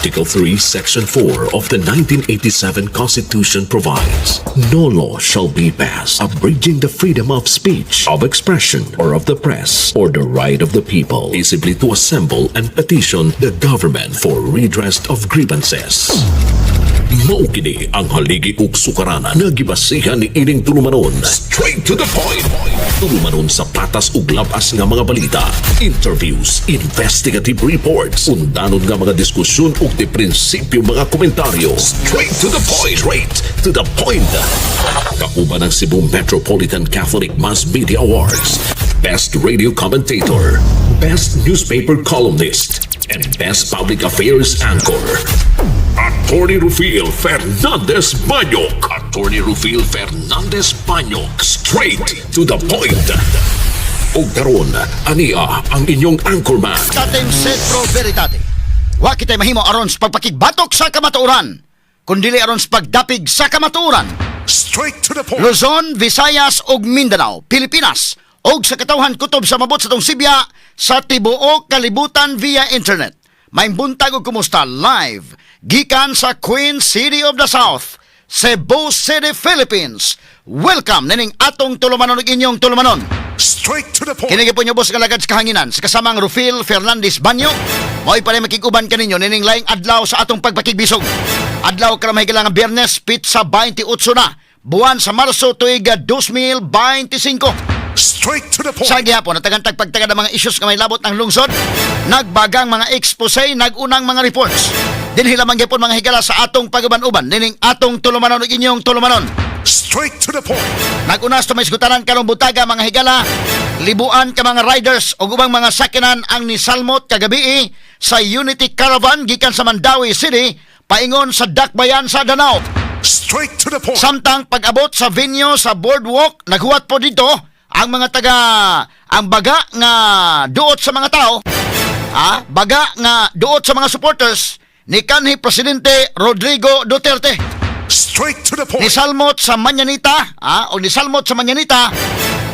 Article 3, Section 4 of the 1987 Constitution provides, "No law shall be passed abridging the freedom of speech, of expression, or of the press, or the right of the people peaceably to assemble and petition the government for redress of grievances." Mao kini ang haligi ug sukaranan nga gibasihan ni ining tulumanon. Straight to the point. Tulumanon sa patas ug labas nga mga balita, interviews, investigative reports, undanon nga mga diskusyon ug di prinsipyo mga komentaryo. Straight to the point. Straight to the point. Kauban ang Cebu Metropolitan Catholic Mass Media Awards, Best Radio Commentator, Best Newspaper Columnist, and Best Public Affairs Anchor. Attorney Rufil Fernandez Banyok. Attorney Rufil Fernandez Banyok. Straight to the point. Ug karon, ania ang inyong anchorman. Tatem sed pro veritate. Wa kitay mahimo aron sa pagpakigbatok sa kamatuoran, kundili aron sa pagdapig sa kamatuoran. Straight to the point. Luzon, Visayas ug Mindanao, Pilipinas ug sa katawhan kutob sa mabot sa atong sibya sa tibuok kalibutan via internet. Maayong buntag ug kumusta, live gikan sa Queen City of the South, Cebu City, Philippines. Welcome nining atong tulumanon ug inyong tulumanon. Straight to the point. Kini gyapon boss nga lagad sa kahanginan sa kasamang Rufil Fernandez Banyo. Mao'y pa makig-uban kaninyo nining laing adlaw sa atong pagpakigbisog. Adlaw karon, mahigala, nga Biyernes, petsa 28 na, buwan sa Marso, tuig 2025. Straight to the point. Sa gihapon, natagantag pagtagad ang mga issues nga may labot ng lungsod, nagbagang mga expose, nagunang mga reports. Dinhi lamang gyapon, mga higala, sa atong pag-uban-uban nining atong tulumanon ug inyong tulumanon. Straight to the point. Nag-unas to may isgutanan karong buntaga, mga higala, libuan ka mga riders o ubang mga sakyanan ang nisalmot kagabi sa Unity Caravan gikan sa Mandaue City paingon sa Dakbayan sa Danao. Straight to the point. Samtang pag-abot sa venue sa boardwalk, naghuwat po dito ang mga taga ang baga nga duot sa mga tao, baga nga duot sa mga supporters ni kanhi Presidente Rodrigo Duterte. Straight to the point. Nisalmot sa Mañanita, o nisalmot sa Mañanita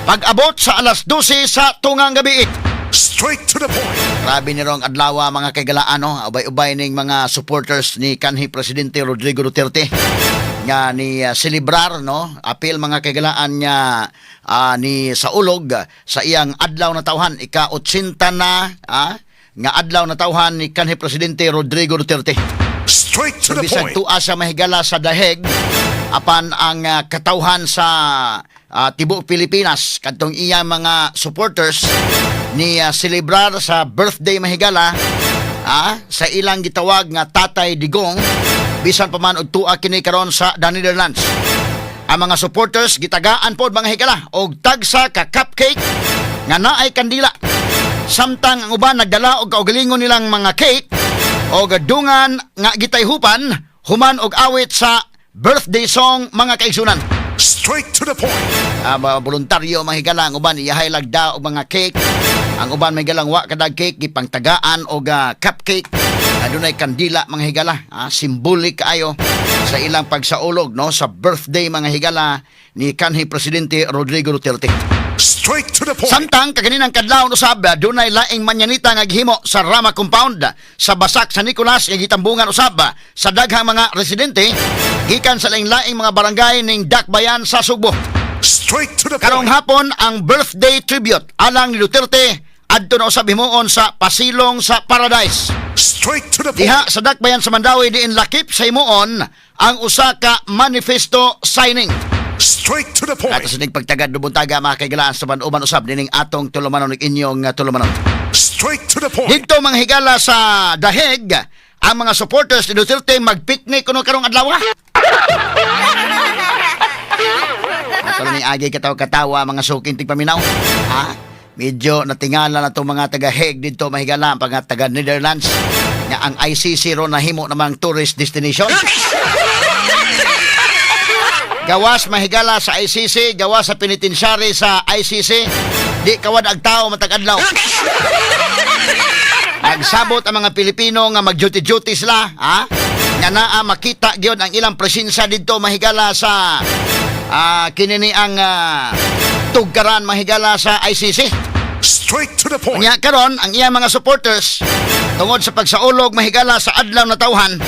pag-abot sa alas 12 sa tungang gabi. Straight to the point. Grabe ni rong adlaw, mga kaigalaan, no? Ubay-ubay ning mga supporters ni kanhi Presidente Rodrigo Duterte nga ni celebrar, no, apil, mga kaigalaan, nga ni saulog sa iyang adlaw na tawhan, ika-80 na nga adlaw na tawhan ni kanhi Presidente Rodrigo Duterte. Straight to the Bisag point. Tua sa mahigala sa daheg, apan ang katawhan sa tibuok Pilipinas kadtong iya mga supporters ni celebrar sa birthday, mahigala, sa ilang gitawag nga Tatay Digong, bisan pa man og tua kini karon sa the Netherlands. Ang mga supporters gitagaan pod, mga higala, og tagsa ka cupcake nga naay kandila, samtang ang uban nagdala og kaugalingon nilang mga cake og dungan nga gitayhupan human og awit sa birthday song, mga kaigsunan. Straight to the point. Mga voluntaryo, mga higala, ang uban iyahay lagda og mga cake. Ang uban may galang wa kadag cake, gipangtagaan og cupcake. Adunay kandila, mga higala, symbolic kaayo sa ilang pagsaulog, no, sa birthday, mga higala, ni kanhi Presidente Rodrigo Duterte. Straight to the point. Samtang kaganinang kadlawon usab, dunay laing manyanita nga gihimo sa Rama Compound sa Basak San Nicolas nga gitambungan usab sa daghang mga residente gikan sa laing-laing mga barangay ning Dakbayan sa Sugbo. Straight to the Karong point. hapon ang birthday tribute alang ni Duterte adto na usab himuon sa Pasilong sa Paradise. Straight to the point. Diha sa Dakbayan sa Mandaue diin lakip sa himuon ang usa ka manifesto signing. Straight to the point. Ato sa pagtagad buntaga, mga kaigalaan, sa uban usab nining atong tulumanon ug inyong tulumanon. Straight to the point. Dito, mga higala, sa Daheg, ang mga supporters ni Duterte magpiknik kuno karong adlaw. Ato ni agi katawa-katawa, mga suking tigpaminaw. Ha? Medyo natingala na itong mga taga-Hague dito, mahigala, ang mga taga Netherlands nga ang ICC ron nahimo namang tourist destination. Gawas, mahigala, sa ICC, gawas sa penitentiary sa ICC, di kawad ang tao matag adlaw. Nagsabot ang mga Pilipino nga mag-duty-duty sila, ha? Nga naa makita gyud ang ilang presensya didto, mahigala, sa kinini ang tugkaran, mahigala, sa ICC. Straight to the point. Unya karon ang iyang mga supporters Tungod sa pagsaulog, mahigala, sa Adlaw Natawhan,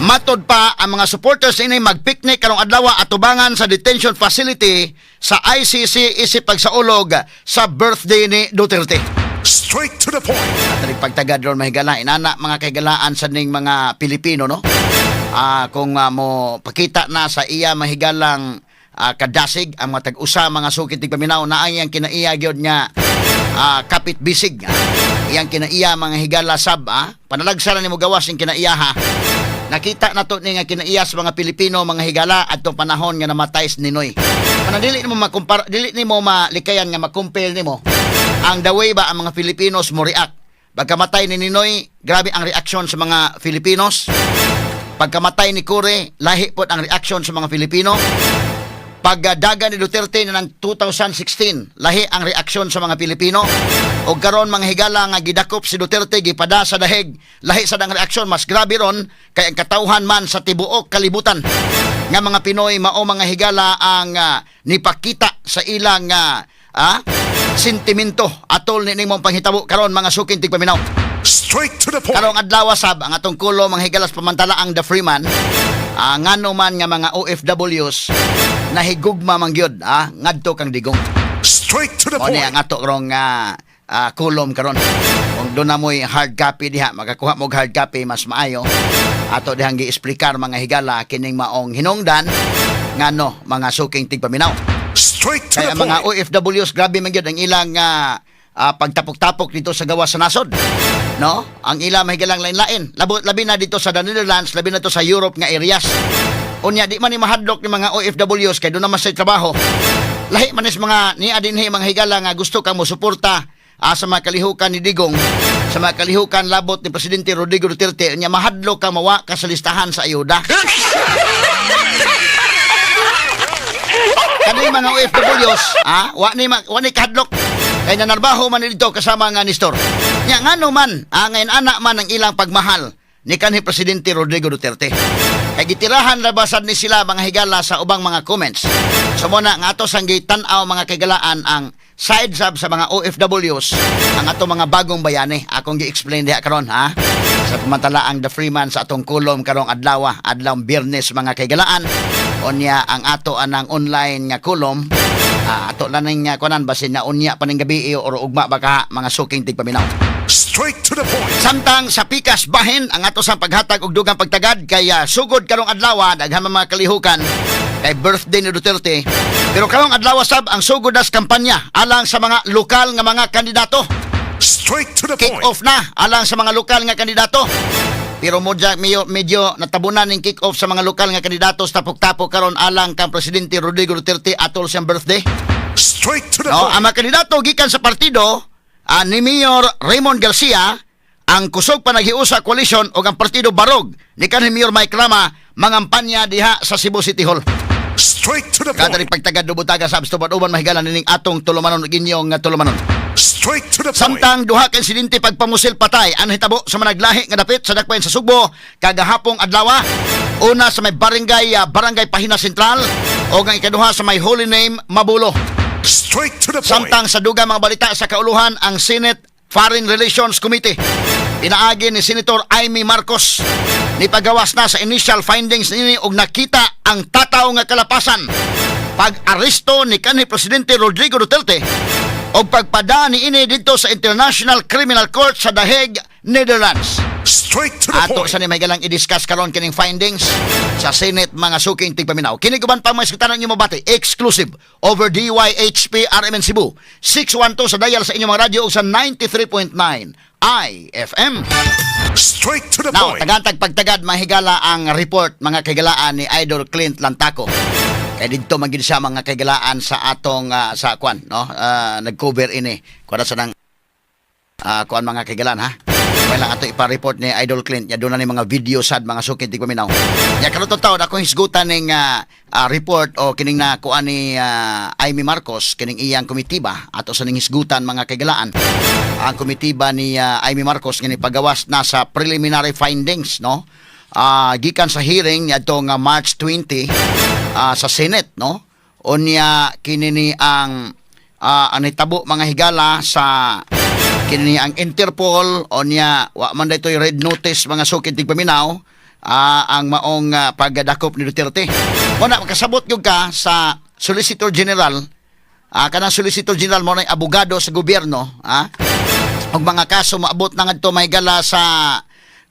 matod pa ang mga supporters ini magpiknik karong adlaw atubangan sa detention facility sa ICC isip pagsaulog sa birthday ni Duterte. Straight to the point. At rin pagtagad ron, mahigala, inana mga kaigalaan sa ning mga Pilipino, no? Kung mo pakita na sa iya mahigalang kadasig ang mga tag-usa, mga suki tigpaminaw, na ang iyang kinaiya gyud nga kapit bisig. Iyang kinaiya, mga higala sab, panalagsa na nimo gawas ing kinaiya ha. Nakita na to ni nga kinaiya sa mga Pilipino, mga higala, adtong panahon nga namatay si Ninoy. Mana dili nimo makumpara, dili nimo malikayan nga ma-compare nimo ang the way ba ang mga Filipinos mo react. Pagkamatay ni Ninoy, grabe ang reaksyon sa mga Filipinos. Pagkamatay ni Cory, lahi pod ang reaksyon sa mga Filipino. Pagdaga ni Duterte na ng 2016, lahi ang reaksyon sa mga Pilipino. O karon, mga higala, nga gidakop si Duterte, gipada sa dahig, lahi sa ang reaksyon. Mas grabe ron kay ang katawhan man sa tibuok kalibutan nga mga Pinoy mao, mga higala, ang nipakita sa ilang sentimento atol ni nimong panghitabo karon, mga suking tigpaminaw. Straight to the point. Karong adlaw sab ang atong kulo, mga higalas, pamantala ang The Freeman, ngano man nga mga OFWs nahigugma man gyud ngadto kang Digong. Straight to the Mao ni point. ang ato rong kulom karon. Kung doon na mo'y hard copy diha, makakuha mo og hard copy, mas maayo. Ato dihang gi-explicar, mga higala, kining maong hinungdan ngano, mga suking tigpaminaw. Straight to Kaya the ang mga point. OFWs, grabe man gyud ang ilang pagtapok-tapok dito sa gawas sa nasod. No? Ang ilang mahigalang lain-lain. Labi na dito sa the Netherlands, labi na to sa Europe nga areas. Unya di man ni mahadlok ni mga OFWs kay doon naman sa trabaho. Lahi man is mga niya dinhi, mga higala, nga gusto kang mosuporta sa mga kalihukan ni Digong, sa mga kalihukan labot ni Presidente Rodrigo Duterte, unya mahadlok kang mawa ka sa listahan sa ayuda. Kani mga OFWs, wa ni kahadlok. Kay nanarbaho man dito kasama nga ni Nestor. Nya ngano man, ngayon anak man ang ilang pagmahal ni kanhi Presidente Rodrigo Duterte. Kay gitirahan labasad ni sila, mga higala, sa ubang mga comments. So muna nga ato sang gitan-aw, mga kaigalaan, ang side sab sa mga OFWs, ang ato mga bagong bayani. Akong gi-explain diha karon ha. Sa pamantala ang The Freeman sa atong kulom karong adlaw, adlaw Biyernes, mga kaigalaan. Unya ang ato anang online nga kulom, ato lang ning kunan basin na unya pa ning gabi or ugma baka, mga suking tigpaminaw. Straight to the point. Samtang sa pikas bahin ang ato sa paghatag og dugang pagtagad kay sugod karong adlaw, daghan man mga kalihukan kay birthday ni Duterte. Pero karong adlaw sab ang sugod nas kampanya alang sa mga lokal nga mga kandidato. Straight to the Kick point. off na alang sa mga lokal nga kandidato. Pero medyo, medyo, medyo natabunan ning kick off sa mga lokal nga kandidato sa tapok-tapok karon alang kang Presidente Rodrigo Duterte atol siyang birthday. Straight to the No, point. ang mga kandidato gikan sa partido ni Mayor Raymond Garcia, ang Kusog Panaghiusa Coalition ug ang partido Barog ni kanhi Mayor Mike Rama mangampanya diha sa Cebu City Hall. Straight to the Kada point. pagtagad dubutaga sa abstuban uban mahigala nining atong tulumanon ug inyong tulumanon. Straight to the point. Samtang duha ka insidente pagpamusil patay ang hitabo sa managlahi nga dapit sa dakbayan sa Sugbo kagahapong adlaw. Una sa may barangay Pahina Central o ang ikaduha sa may Holy Name, Mabulo. Straight to the point. Samtang sa dugang mga balita sa kauluhan, ang Senate Foreign Relations Committee pinaagi ni Senator Imee Marcos nipagawas na sa initial findings nini og nakita ang tataw nga kalapasan pag-aresto ni kanhi Presidente Rodrigo Duterte og pagpada ni ini didto sa International Criminal Court sa The Hague, Netherlands. Straight to the Ato point. sa ni may galang i-discuss karon kining findings sa Senate, mga suking tigpaminaw. Kini guban pa mga iskutanan niyo mabati exclusive over DYHP RMN Cebu 612 sa dial sa inyong mga radyo ug sa 93.9 IFM. Straight to the Now, point. tagantag pagtagad, mahigala, ang report, mga kaigalaan, ni Idol Clint Lantaco. Kay didto man gid siya, mga kaigalaan, sa atong sa kwan, no? Nag-cover ini. Kuan sa nang kuan, mga kaigalaan ha. Kaya lang ato ipa-report ni Idol Clint nya doon na ni mga video sad, mga suki tigpaminaw. Nya karon to taon ako hisgutan ning report o kining na kuan ni Imee Marcos kining iyang komitiba, ato sa ning hisgutan, mga kaigalaan. Ang komitiba ni Imee Marcos nga pagawas na sa preliminary findings, no? Gikan sa hearing niadto nga March 20 sa Senate, no? Unya kini ni ang nitabo, mga higala, sa kining Kini ang Interpol o niya wa man daytoy red notice, mga sukid tigpaminaw, ang maong pagdakop ni Duterte. Mo na makasabot gyud ka sa Solicitor General, kanang Solicitor General mo na abogado sa gobyerno, og mga kaso maabot na ngadto, mahigala, sa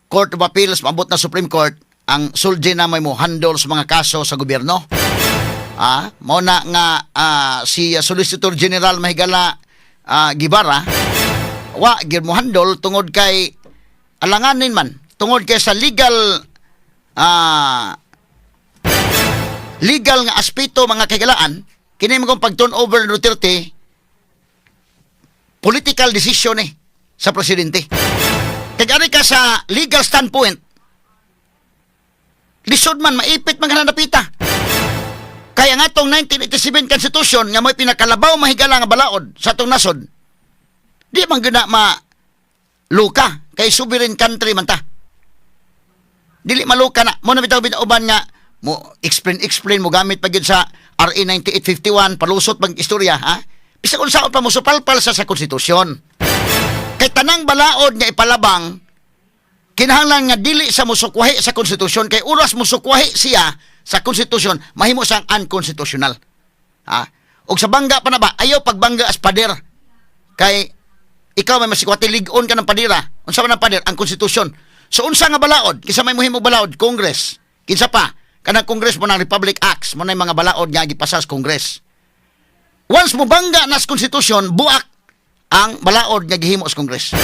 Court of Appeals, maabot na Supreme Court, ang SolGen na may mo handle sa mga kaso sa gobyerno. Mo na nga si Solicitor General, mahigala, Guevarra, wa gyud mo handle tungod kay alanganin man tungod kay sa legal nga aspeto, mga kahigalaan. Kini mo pag turn over ni Duterte, political decision eh sa presidente. Kay ari ka sa legal standpoint, lisod man, maipit man ka napita. Kaya nga atong 1987 Constitution nga may pinakalabaw, mahigala, nga balaod sa atong nasod, di man gina ma luka kay sovereign country man ta. Dili maluka na. Mo na bitaw bitaw uban nga mo explain explain mo gamit pa gyud sa RA 9851, palusot pag istorya, ha. Bisag unsaon pa mo supalpal sa konstitusyon. Kay tanang balaod nga ipalabang, kinahanglan nga dili sa musukwahi sa konstitusyon, kay oras musukwahi siya sa konstitusyon, mahimo siyang unconstitutional. Ha? Og sa bangga pa na ba, ayaw pagbangga as pader. Kay ikaw may masikwati, lig-on ka ng padira. Unsa man ang pader? Ang konstitusyon. So unsa nga balaod? Kinsa may mohimo balaod? Congress. Kinsa pa? Kanang Congress mo ng Republic Acts, mo na yung mga balaod nga gipasa sa Congress. Once mo bangga na sa konstitusyon, buak ang balaod nga gihimo sa Congress.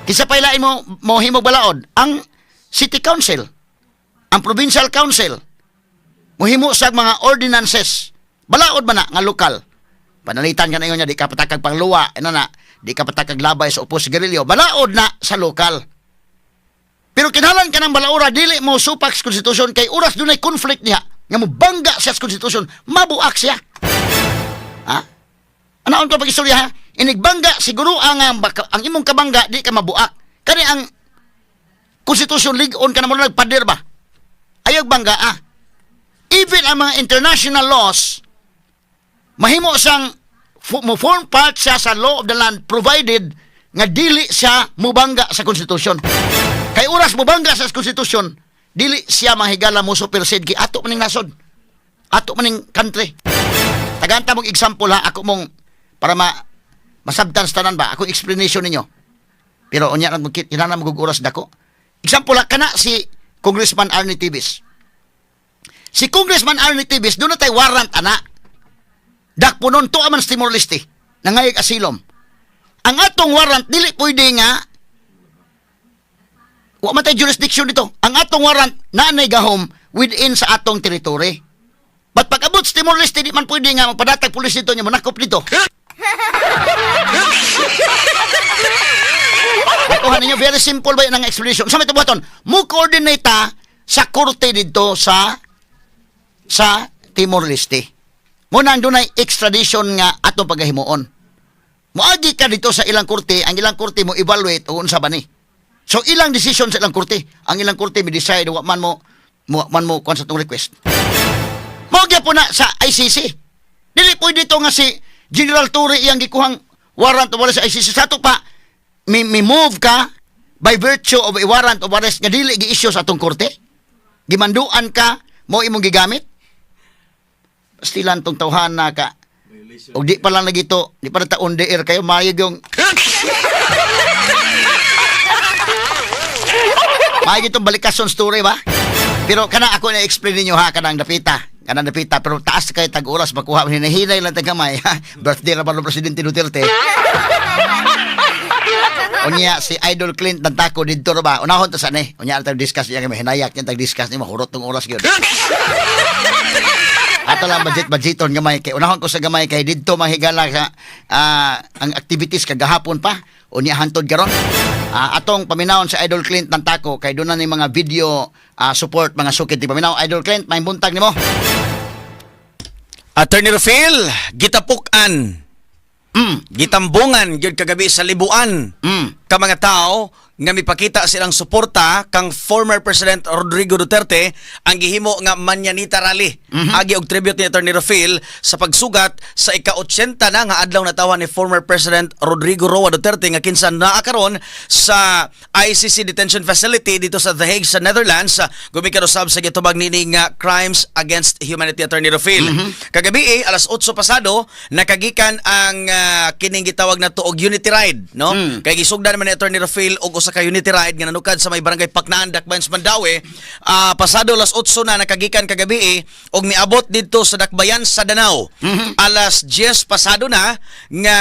Kinsa pa ilain mo mohimo balaod? Ang City Council, ang Provincial Council. Mohimo sa mga ordinances. Balaod ba na nga lokal? Panalitan ka na yun niya, di ka patakag pangluwa, ano na, di ka patakag labay sa upos sigarilyo. Balaod na sa lokal. Pero kinahanglan ka ng balaura, dili mo supak sa konstitusyon, kay oras dunay conflict niya, nga mo bangga siya sa konstitusyon, mabuak siya. Ha? Ano ko pag-istorya, ha? Inigbangga, siguro ang imong kabangga, di ka mabuak. Kani ang konstitusyon, lig-on ka na mo nagpader ba? Ayaw bangga, ah. Even ang mga international laws, mahimo siyang mo form part siya sa law of the land provided nga dili siya mubangga sa konstitusyon. Kay oras mubangga sa konstitusyon, dili siya mahigala mo supersede kay ato maning nasod. Ato maning country. Tagaanta mong example, ha, ako mong para ma masabtan sa tanan ba, ako explanation ninyo. Pero unya lang magkit kinahanglan mo oras dako. Example ha, kana si Congressman Arnie Teves. Si Congressman Arnie Teves, duna tay warrant ana. Dakpo nun, tuwa man sa Timor-Leste, nangayag asylum. Ang atong warrant, dili pwede nga, wa man tay jurisdiction dito. Ang atong warrant, naanay gahom within sa atong territory. But pag abot sa Timor-Leste, di man pwede nga magpadatag pulis dito niya, manakop dito. Nakuha ninyo, very simple ba yun ang explanation? Sa may buhaton, mo coordinate ta sa korte dito sa Timor-Leste. Muna ang dunay extradition nga atong pagahimuon. Moagi ka dito sa ilang korte, ang ilang korte mo evaluate o unsa ba ni. So ilang decision sa ilang korte, ang ilang korte mi decide wa man mo kuan sa atong request. Mao gyapon na sa ICC. Dili pwede to nga si General Torre iyang gikuhang warrant of arrest sa ICC. Sa ato pa, mi move ka by virtue of a warrant of arrest nga dili gi-issue sa atong korte. Gimanduan ka mo imong gigamit. Pastilan tong tawhan na ka. Og di pa lang lagi to, di pa na ta on the air kayo mayog yung Maayog itong balikason story ba? Pero kana ako na explain ninyo, ha, kanang dapita. Kanang dapita pero taas kay tag oras makuha, hinahinay lang tag gamay, ha. Birthday ra ba ng Presidente Duterte? Unya si Idol Clint Tantako didto ra ba? Unahon ta sa ni. Unya tag discuss niya kay hinayak niya tag discuss ni mahurot tong oras gyud. Ato lang budget budgeton gamay kay unahon ko sa gamay kay didto mahigala sa ang activities kagahapon pa unya hantod karon. Atong paminawon sa Idol Clint Tantako kay doon na ni mga video support, mga sukid di paminaw. Idol Clint, may buntag nimo. Attorney Rufil, gitapukan. Gitambungan gyud kagabi sa Libuan. Ka mga tao nga mipakita silang suporta kang former President Rodrigo Duterte ang gihimo nga Mañanita Rally. Agi og tribute ni Attorney Rofil sa pagsugat sa ika-80 na nga adlaw natawhan ni former President Rodrigo Roa Duterte nga kinsa naa karon sa ICC detention facility dito sa The Hague sa Netherlands, gumikan usab sa gitubag niini nga crimes against humanity, Attorney Rofil. Kagabi alas 8 pasado nakagikan ang kining gitawag na og Unity Ride, no? Kay gisugdan man ni Attorney Rofil og usa ka Unity Ride nga nanukad sa may Barangay Paknaan, Dakbayan sa Mandaue. Pasado alas 8 na nakagikan kagabi og miabot didto sa Dakbayan sa Danao. Alas 10 pasado na nga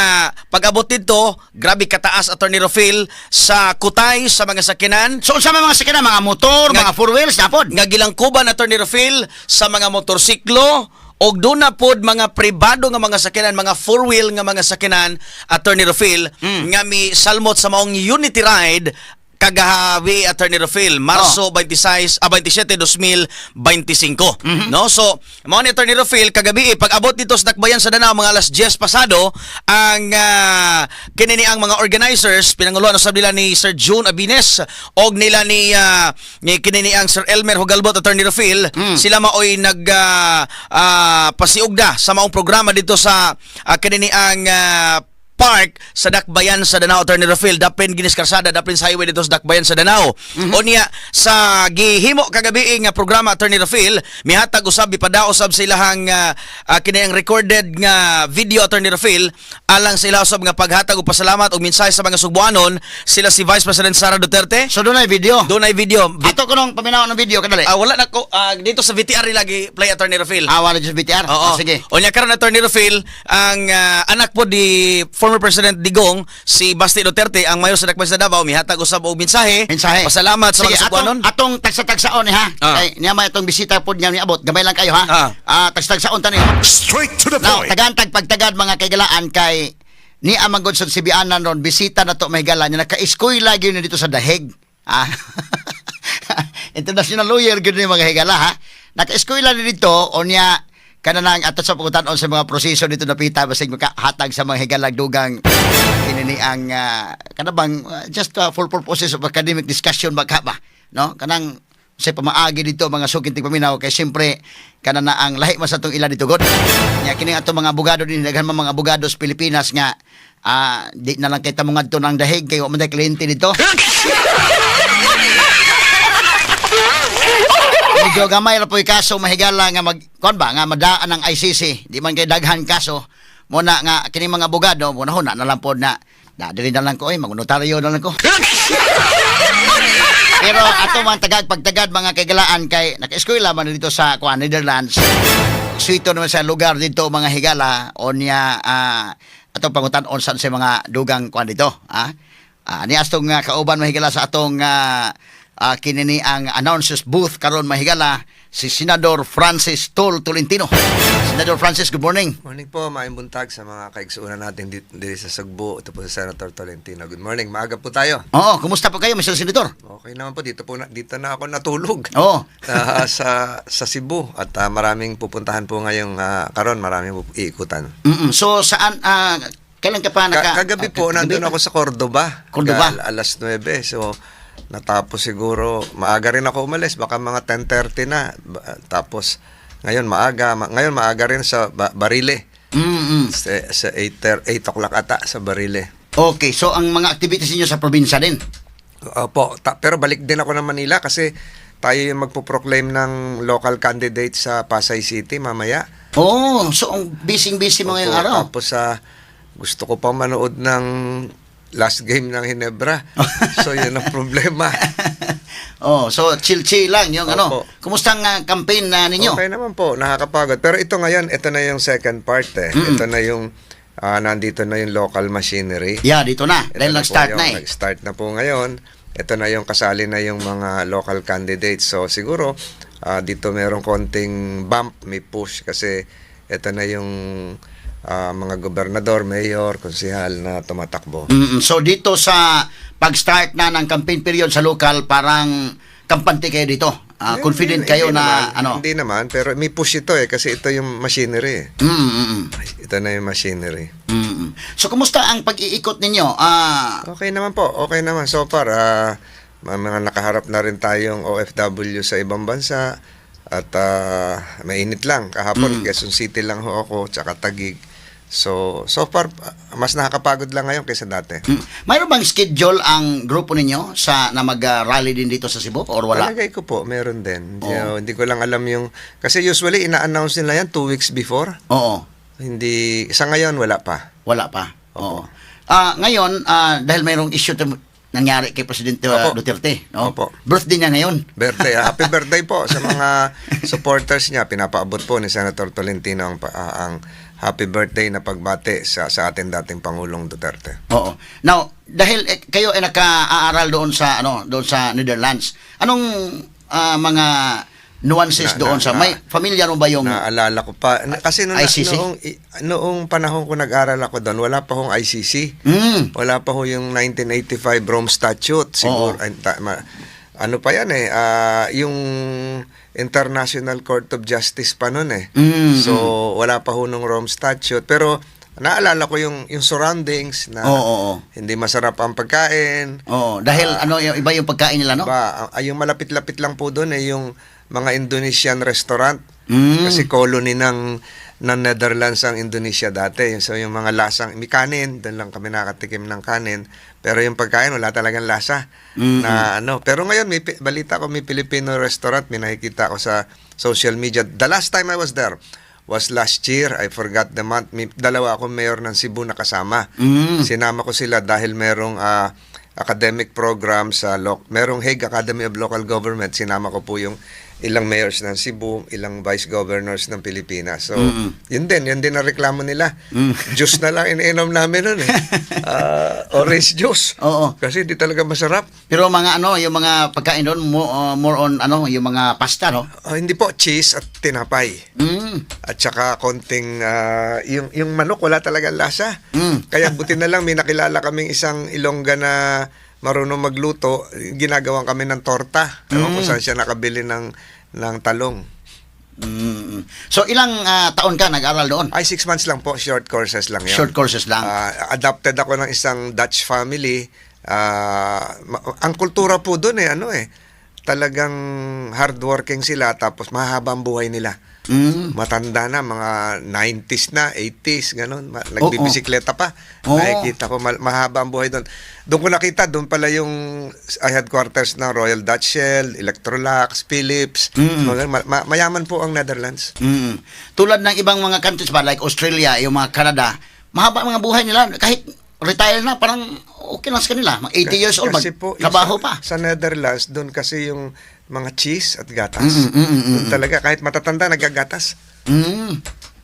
pag-abot didto, grabe kataas, Attorney Rofil, sa kutay sa mga sakyanan. So unsa man mga sakyanan, mga motor, mga four wheels na pod? Nga gilangkuban, Attorney Rofil, sa mga motorsiklo og doon na pod mga pribado nga mga sakyanan, mga four wheel nga mga sakyanan, Attorney Rofil, nga mi salmot sa maong Unity Ride kagabi, Attorney Rofil, Marso 26, 27, 2025, no? So mao ni, Attorney Rofil, kagabi pag abot dito sa Dakbayan sa Danao mga alas 10 pasado ang kini ni ang mga organizers, pinanguluhan usab nila ni Sir June Abines og nila ni kini ni ang Sir Elmer Hogalbot, Attorney Rofil. Sila maoy nag pasiugda sa maong programa dito sa kini ni ang park sa Dakbayan sa Danao, Attorney Rofil, dapin ginis karsada, dapin sa highway dito sa Dakbayan sa Danao. Unya sa gihimo kagabi nga programa, Attorney Rofil, mihatag usab, ipada usab sa ilahang kini ang recorded nga video, Attorney Rofil, alang sa ila usab nga paghatag og pasalamat og mensahe sa mga Sugbuanon sila si Vice President Sara Duterte. So dunay video? Dunay video. Ato ko nung paminaw ng video kadali. Wala na ko dito sa VTR nila gi play, Attorney Rofil. Ah, wala sa VTR. Oo. Ah, sige. Unya karon, Attorney Rofil, ang anak po di former President Digong, si Basti Duterte, ang mayor sa Dakbayan sa Davao, mihatag usab og mensahe. Mensahe. Pasalamat sa Sige, mga Sugbuanon. Atong tagsa-tagsaon ni ha. Kay niya may atong bisita pod nga niabot. Gamay lang kayo ha. Ah, tagsa-tagsaon tani. Straight to the Now, point. tagantag pagtagad mga kaigalaan kay ni amang god sa Sibianan ron bisita na to mahigala niya naka-eskwela gyud ni dito sa Daheg. Ah. International lawyer gyud ni mga higala ha. Naka-eskwela ni dito o niya kananang ato sa pagkutan sa mga proseso dito napita basig makahatag sa mga higalag dugang kini ni ang kanabang just for purposes of academic discussion ba ka ba, no, kanang sa pamaagi dito mga suking tigpaminaw kay siyempre kana na ang lahi man sa atong ila dito god nya kini atong mga abogado din, daghan man mga abogado sa Pilipinas nga di na lang kay tamo ngadto ng Dahig kay wa man tay kliyente dito. Medyo gamay ra po'y kaso mahigala nga mag kuan ba nga madaan ang ICC, di man kay daghan kaso mo na nga kini mga abogado mo na huna na lang pod na na dili na lang ko oy, magnotaryo na lang ko. Pero ato mga tagag pagtagad mga kaigalaan kay naka-eskwela man dito sa kuan Netherlands. Suito naman sa lugar dito mga higala o niya atong pangutan-on sa mga dugang kuan dito ah. Ni astong kauban mahigala sa atong kinini ang announcers booth karon mahigala si Senador Francis Tol Tolentino. Senador Francis, good morning. Morning po, maayong buntag sa mga kaigsuonan natin dito, dito sa Sugbo. Ito po si Senator Tolentino. Good morning, maaga po tayo. Oo, kumusta po kayo, Mr. Senator? Okay naman po, dito na ako natulog. Sa Cebu at maraming pupuntahan po ngayong karon, maraming iikutan. So saan kailan ka pa naka Kagabi po, kagabi nandun pa? ako sa Cordoba. Cordoba? Alas 9. So, natapos siguro, maaga rin ako umalis, baka mga 10:30 na. Tapos, ngayon maaga, ngayon maaga rin sa Barile. Sa 8 o'clock ata sa Barile. Okay, so ang mga activities niyo sa probinsya din? Opo, pero balik din ako ng Manila kasi tayo yung magpo-proclaim ng local candidate sa Pasay City mamaya. Oh, so ang busy-busy mo ngayong Opo, araw. tapos sa gusto ko pa manood ng last game ng Ginebra. So yun ang problema. Oh, so chill-chill lang yung ano. Opo. Kumusta ang campaign na ninyo? Okay naman po, nakakapagod. Pero ito ngayon, ito na yung second part eh. Ito na yung nandito na yung local machinery. Yeah, dito na. Ito Dahil na po nag-start yung na eh. Nag-start na po ngayon. Ito na yung kasali na yung mga local candidates. So siguro dito merong konting bump, may push kasi ito na yung mga gobernador, mayor, konsihal na tumatakbo. So dito sa pag-start na ng campaign period sa local, parang kampante kayo dito. Confident Hindi, kayo hindi na naman, ano? Hindi naman, pero may push ito eh kasi ito yung machinery eh. Ito na yung machinery. So kumusta ang pag-iikot ninyo? Okay naman po, okay naman so far. May mga nakaharap na rin tayong OFW sa ibang bansa at mainit lang. Kahapon, Quezon City lang ho ako, tsaka Taguig. So, so far, mas nakakapagod lang ngayon kaysa dati. Mayroon bang schedule ang grupo ninyo sa na mag-rally din dito sa Cebu or wala? Palagay ko po, meron din. Hindi, Oo. hindi ko lang alam yung... Kasi usually, ina-announce nila yan 2 weeks before. Oo. Hindi, sa ngayon, wala pa. Wala pa. Oo. Ngayon, dahil mayroong issue nangyari kay Presidente Duterte, no? Opo. Birthday niya ngayon. Birthday. Happy birthday po sa mga supporters niya. Pinapaabot po ni Senator Tolentino ang happy birthday na pagbate sa ating dating Pangulong Duterte. Oo. Now, dahil kayo ay naka-aaral doon sa ano, doon sa Netherlands. Anong mga nuances doon sa may familiar mo ba yung Naalala ko pa. Kasi ICC? noong panahon ko nag-aral ako doon, wala pa hong ICC. Wala pa ho yung 1985 Rome Statute. Siguro, Oo. ay, ano pa yan eh, yung International Court of Justice pa noon eh. So, wala pa ho nung Rome Statute. Pero, naalala ko yung surroundings na Oo, oo. hindi masarap ang pagkain. Oo, dahil ano yung iba yung pagkain nila, no? Ba, ay, yung malapit-lapit lang po doon eh yung mga Indonesian restaurant. Kasi colony ng Netherlands ang Indonesia dati. So yung mga lasang, may kanin, doon lang kami nakatikim ng kanin. Pero yung pagkain wala talagang lasa na ano. Pero ngayon may balita ko may Filipino restaurant, may nakikita ko sa social media. The last time I was there was last year. I forgot the month. May dalawa akong mayor ng Cebu na kasama. Sinama ko sila dahil merong academic program sa merong Hague Academy of Local Government. Sinama ko po yung ilang mayors ng Cebu, ilang vice governors ng Pilipinas. So, yun din ang reklamo nila. Juice na lang iniinom namin nun eh. Orange juice. Oo. Kasi hindi talaga masarap. Pero mga ano, yung mga pagkain doon more on ano, yung mga pasta, no? Ah, hindi po, cheese at tinapay. At saka konting, yung manok wala talagang lasa. Kaya buti na lang may nakilala kaming isang Ilongga na marunong magluto, ginagawan kami ng torta. Ewan ko saan siya nakabili ng talong. So ilang taon ka nag-aral doon? Ay, 6 months lang po. Short courses lang yun. Short courses lang. Adopted ako ng isang Dutch family. Ang kultura po doon eh, ano eh, talagang hardworking sila tapos mahaba ang buhay nila. Matanda na, mga 90s na, 80s, ganun. Nagbibisikleta pa. Nakikita ko, mahaba ang buhay doon. Doon ko nakita, doon pala yung headquarters ng Royal Dutch Shell, Electrolux, Philips. Mga ganun. Mayaman po ang Netherlands. Tulad ng ibang mga countries ba, like Australia, yung mga Canada, mahaba ang mga buhay nila. Kahit retire na, parang okay lang sa kanila. Mga 80 years old, Kasi po, yung trabaho sa, pa. Sa Netherlands, doon kasi yung mga cheese at gatas. Doon talaga, kahit matatanda, nagagatas.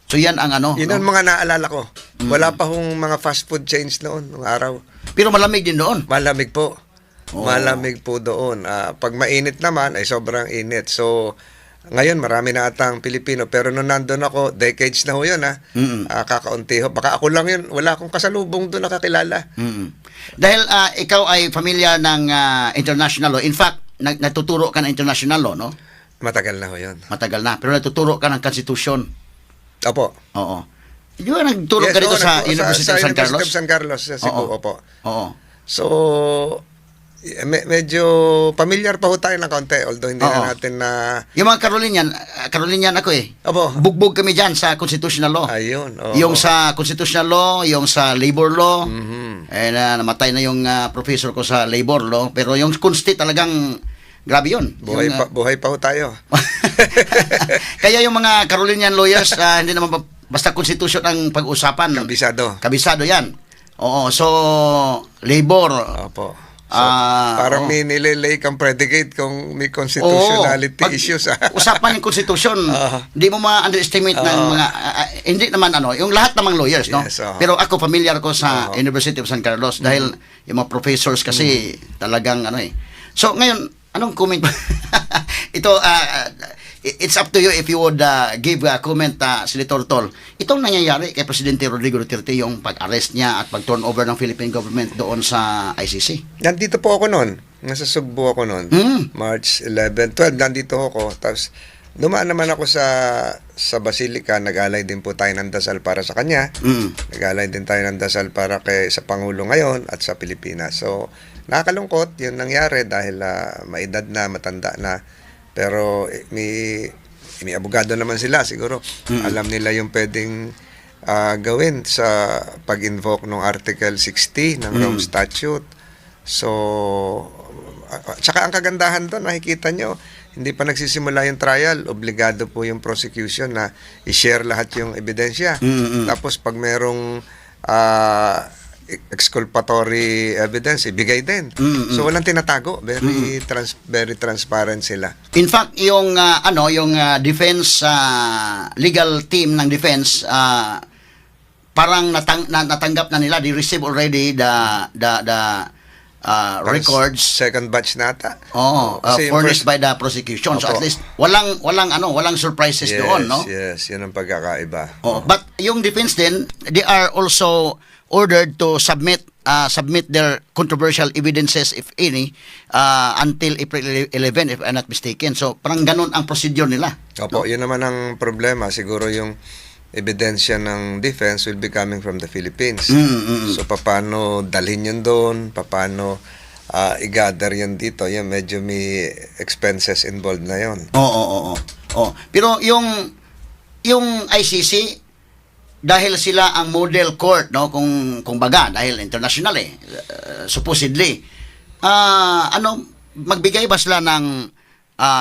So yan ang ano. Yun no? ang mga naalala ko. Wala pa hong mga fast food chains noon, nung araw. Pero malamig din doon. Malamig po. Oo. Malamig po doon. Pag mainit naman, ay sobrang init. So, ngayon marami na atang Pilipino. Pero nung nandun ako, decades na ho yun ha. Kakaunti ho. Baka ako lang yun. Wala akong kasalubong doon nakakilala. Dahil ikaw ay familiar ng international law. In fact, natuturo ka ng international law, no? Matagal na ho yun. Matagal na. Pero natuturo ka ng constitution. Opo. Oo. Di ba nagturo Yes, ka dito oo, sa University sa of San University Carlos? of San Carlos sa Cebu, Oo. opo. Oo. So, medyo familiar pa ho tayo ng konti, although hindi Oo. na natin na. Yung mga Carolinian, Carolinian ako eh. Opo. Bugbog kami dyan sa constitutional law. Ayun, oo. Yung sa constitutional law, yung sa labor law. Eh, namatay na yung professor ko sa labor law. Pero yung consti talagang grabe yun. Buhay, Yung, pa, buhay pa ho tayo. Kaya yung mga Carolinian lawyers, hindi naman basta constitution ang pag-usapan. Kabisado. Kabisado yan. Oo, so labor. Opo. So, parang oo. may nililay kang predicate kung may constitutionality Oo. Pag issues. Ah. Usapan ng constitution, hindi mo ma-underestimate ng mga, hindi naman ano, yung lahat namang lawyers, no? Yes, oo. Pero ako, familiar ko sa University of San Carlos dahil yung mga professors kasi talagang ano eh. So ngayon, anong comment? Ito, it's up to you if you would give a comment, Senator Tol. Itong nangyayari kay Presidente Rodrigo Duterte, yung pag-arrest niya at pag-turnover ng Philippine government doon sa ICC. Nandito po ako noon. Nasa Sugbo ako noon. March 11, 12, nandito ako. Tapos, dumaan naman ako sa Basilica. Nag-alay din po tayo ng dasal para sa kanya. Nag-alay din tayo ng dasal para kay sa Pangulo ngayon at sa Pilipinas. So, nakakalungkot yun nangyari dahil maedad na, matanda na. Pero eh, may abogado naman sila siguro. Alam nila yung pwedeng gawin sa pag-invoke ng Article 60 ng Rome Statute. So, tsaka ang kagandahan doon, nakikita nyo, hindi pa nagsisimula yung trial, obligado po yung prosecution na i-share lahat yung ebidensya. Tapos pag merong exculpatory evidence, ibigay din. So walang tinatago, very transparent sila. In fact, yung ano, yung defense legal team ng defense, parang natanggap na nila, they receive already the records. Second batch na ata. Oh, Kasi yung furnished first by the prosecution. So at Opo. least walang ano, walang surprises doon, no? Yes, yun ang pagkakaiba. Oh, but yung defense din, they are also ordered to submit their controversial evidences, if any, until April 11, if I'm not mistaken. So parang ganun ang procedure nila. Opo, yun naman ang problema. Siguro yung ebidensya ng defense will be coming from the Philippines. So, paano dalhin yun doon? Paano i-gather yun dito? Yan, medyo may expenses involved na yun. Oo. Oh. Pero yung ICC, dahil sila ang model court, no, kung baga dahil international eh, supposedly, ano, magbigay ba sila ng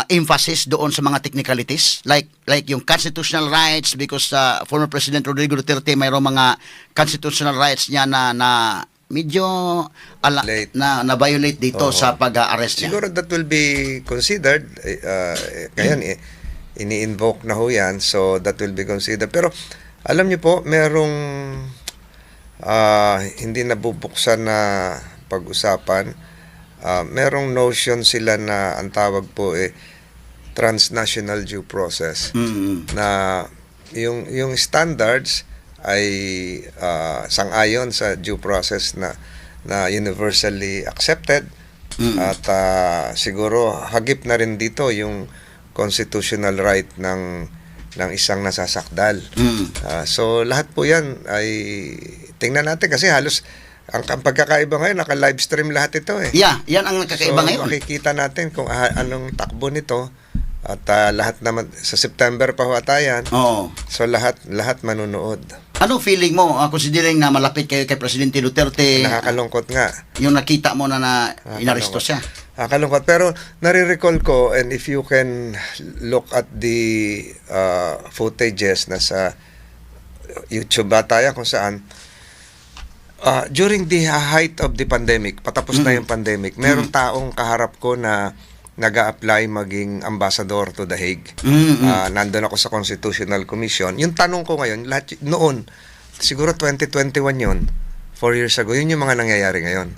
emphasis doon sa mga technicalities like yung constitutional rights, because former President Rodrigo Duterte, mayroong mga constitutional rights niya na na medyo Late. na na violate dito sa pag-arrest niya? Siguro that will be considered. Ngayon, ini-invoke na ho yan. So, that will be considered. Pero, alam niyo po, merong hindi nabubuksan na pag-usapan. Merong notion sila na ang tawag po eh, transnational due process na yung standards ay sang-ayon sa due process na na universally accepted at siguro hagip na rin dito yung constitutional right ng isang nasasakdal. So lahat po 'yan ay tingnan natin kasi halos ang pagkakaiba ngayon, naka-live stream lahat ito eh. Yeah, yan ang nakakaiba So, ngayon. makikita natin kung anong takbo nito at lahat naman sa September pa ho ata yan. So lahat lahat manunood. Anong feeling mo, considering na malapit kayo kay Presidente Duterte, Nakakalungkot nga. yung nakita mo na na inaresto siya? Nakakalungkot. Pero nare-recall ko, and if you can look at the footages na sa YouTube ba tayo, kung saan during the height of the pandemic, patapos na yung pandemic, merong taong kaharap ko na nag apply maging ambassador to The Hague. Nandun ako sa Constitutional Commission. Yung tanong ko ngayon, lahat, noon, siguro 2021 yun, 4 years ago, yun yung mga nangyayari ngayon.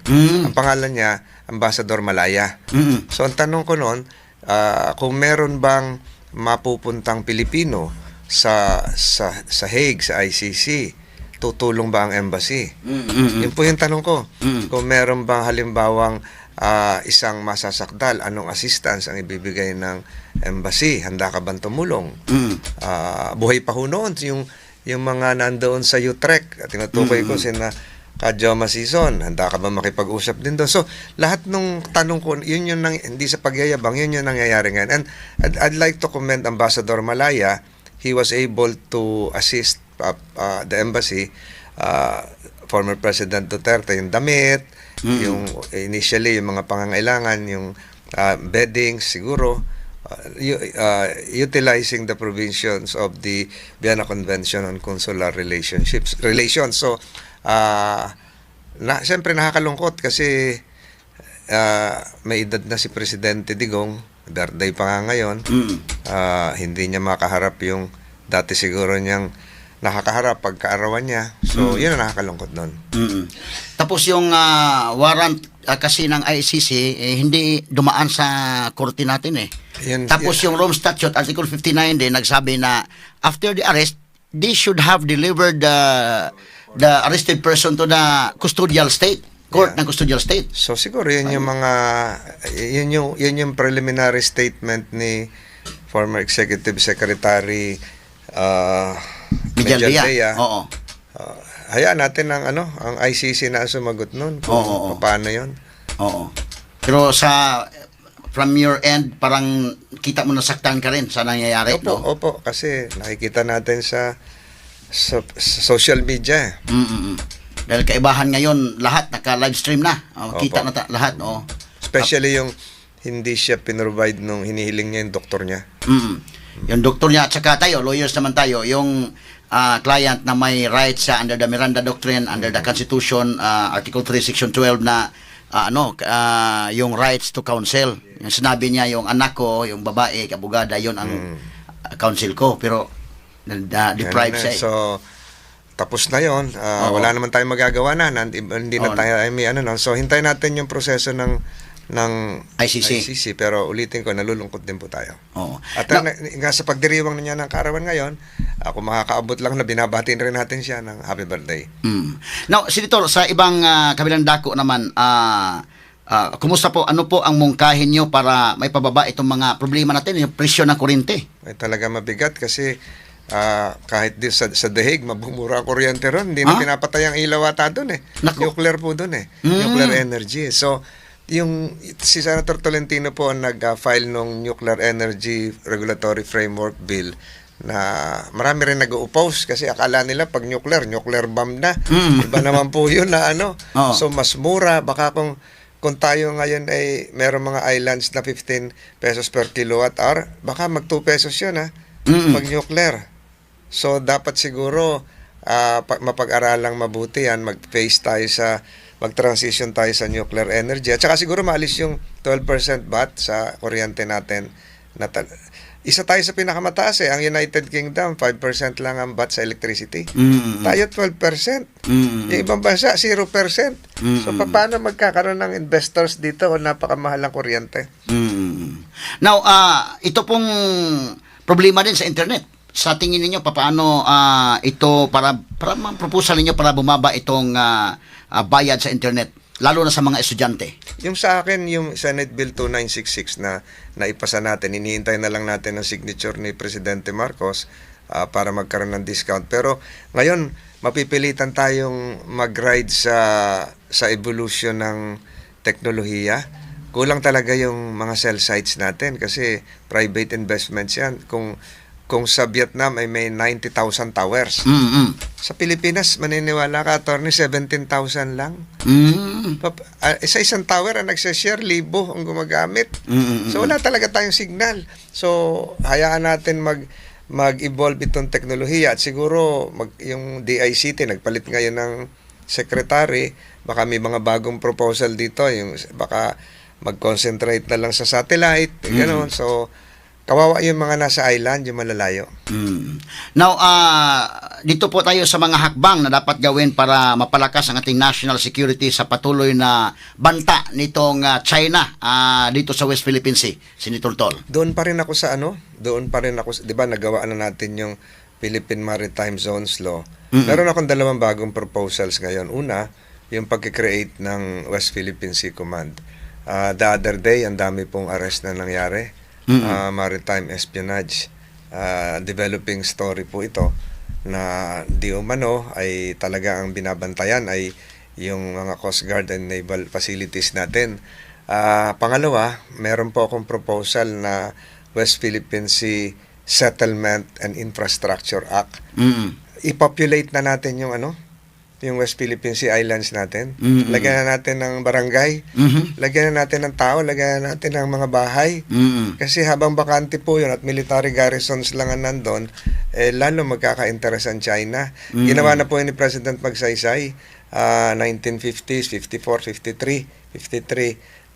Ang pangalan niya, Ambassador Malaya. So ang tanong ko noon, kung meron bang mapupuntang Pilipino sa Hague, sa ICC, tutulong ba ang embassy? Yun po yung tanong ko. Kung meron bang halimbawang isang masasakdal, anong assistance ang ibibigay ng embassy? Handa ka bang tumulong? Buhay pa ho noon yung mga nandoon sa Utrecht. At tinutukoy ko sina Ka Joma Sison. Handa ka ba makipag-usap din doon? So, lahat nung tanong ko, yun yung hindi sa pagyayabang, yun yung nangyayari ngayon. And I'd like to commend Ambassador Malaya. He was able to assist the embassy, former President Duterte, yung damit, yung initially yung mga pangangailangan, yung beddings siguro, utilizing the provisions of the Vienna Convention on Consular Relationships Relations. So, na siyempre nakakalungkot kasi may edad na si Presidente Digong, birthday pa nga ngayon. Hindi niya makaharap yung dati siguro niyang nakakaharap pagkaarawan niya. So, yun ang nakakalungkot doon. Tapos yung warrant kasi ng ICC eh, hindi dumaan sa korte natin eh. Tapos yung Rome Statute Article 59 din nagsabi na after the arrest, they should have delivered the arrested person to the custodial state. Court Yeah. ng custodial state. So siguro yun yung mga yun yung preliminary statement ni former Executive Secretary Medialdea. Medialdea. Oo. Hayaan natin ang ano, ang ICC na ang sumagot nun kung Oo, oo. paano yun. Oo. Pero sa from your end, parang kita mo nasaktan ka rin sa nangyayari, Opo, no? opo, kasi nakikita natin sa social media eh. Dahil kaibahan ngayon, lahat naka-live stream na. Oh, Opo. kita na lahat, oh. Especially yung hindi siya pinrovide nung hinihiling niya yung doktor niya. Yung doktor niya at saka tayo, lawyers naman tayo, yung client na may rights sa under the Miranda Doctrine, under the Constitution, Article 3, Section 12 na ano, yung rights to counsel. Yung sinabi niya, yung anak ko, yung babae, abogada, yun ang counsel ko. Pero na deprive Ganun na. siya eh. So, tapos na yon. Wala naman tayong magagawa na. Hindi na tayo ay may ano no. So, hintayin natin yung proseso ng ICC. ICC. Pero ulitin ko, nalulungkot din po tayo. At Now, nga sa pagdiriwang niya ng kaarawan ngayon, ako makakaabot lang na binabati rin natin siya ng happy birthday. Now, Senator, sa ibang kabilang dako naman, kumusta po, ano po ang mungkahin nyo para may pababa itong mga problema natin, yung presyo ng kuryente? Ay talaga mabigat kasi kahit di sa The Hague, mabumura ang kuryente ron. Hindi na Ah? pinapatay ang ilaw ata doon eh. Naku. Nuclear po doon eh. Nuclear energy. So, yung si Senator Tolentino po ang nag-file ng Nuclear Energy Regulatory Framework Bill na marami rin nag-oppose kasi akala nila pag nuclear, nuclear bomb na. Iba naman po yun na ano. So, mas mura. Baka kung tayo ngayon ay meron mga islands na 15 pesos per kilowatt hour, baka mag 2 pesos yun ha, pag nuclear. So, dapat siguro mapag-aralang mabuti yan, mag-face tayo sa, mag-transition tayo sa nuclear energy. At saka siguro maalis yung 12% VAT sa kuryente natin. Na isa tayo sa pinakamataas eh. Ang United Kingdom, 5% lang ang VAT sa electricity. Tayo 12%. Yung ibang bansa, 0%. So, paano magkakaroon ng investors dito kung napakamahal ang kuryente? Now, ito pong problema din sa internet. Sa tingin ninyo, paano ito para proposal ninyo para bumaba itong bayad sa internet, lalo na sa mga estudyante? Yung sa akin, yung Senate Bill 2966 na naipasa natin, hinihintay na lang natin ang signature ni Presidente Marcos para magkaroon ng discount. Pero ngayon, mapipilitan tayong mag-ride sa evolution ng teknolohiya. Kulang talaga yung mga cell sites natin kasi private investments yan. Kung sa Vietnam ay may 90,000 towers. Sa Pilipinas, maniniwala ka, attorney, 17,000 lang. Sa isang tower ang nagsashare, libo ang gumagamit. So wala talaga tayong signal. So hayaan natin mag-evolve itong teknolohiya at siguro yung DICT nagpalit ngayon ng secretary, baka may mga bagong proposal dito, yung baka mag-concentrate na lang sa satellite, gano'n. So kawawa yung mga nasa island, yung malalayo. Now, dito po tayo sa mga hakbang na dapat gawin para mapalakas ang ating national security sa patuloy na banta nitong China dito sa West Philippine Sea, Senator Tol. Doon pa rin ako sa ano, doon pa rin ako, 'di ba nagawa na natin yung Philippine Maritime Zones Law. Meron akong dalawang bagong proposals ngayon. Una, yung pagki-create ng West Philippine Sea Command. The other day, ang dami pong arrest na nangyari. Maritime espionage. Developing story po ito na di umano ay talaga ang binabantayan ay yung mga Coast Guard and naval facilities natin. Pangalawa, meron po akong proposal na West Philippine Sea Settlement and Infrastructure Act. I-populate na natin yung ano, yung West Philippine Sea Islands natin. Lagyan na natin ng barangay, lagyan na natin ng tao, lagyan na natin ng mga bahay. Kasi habang bakante po yun at military garrisons lang ang nandun, eh, lalo magkaka-interest ang China. Ginawa na po yun ni President Magsaysay, 1950s, 54, 53, 53.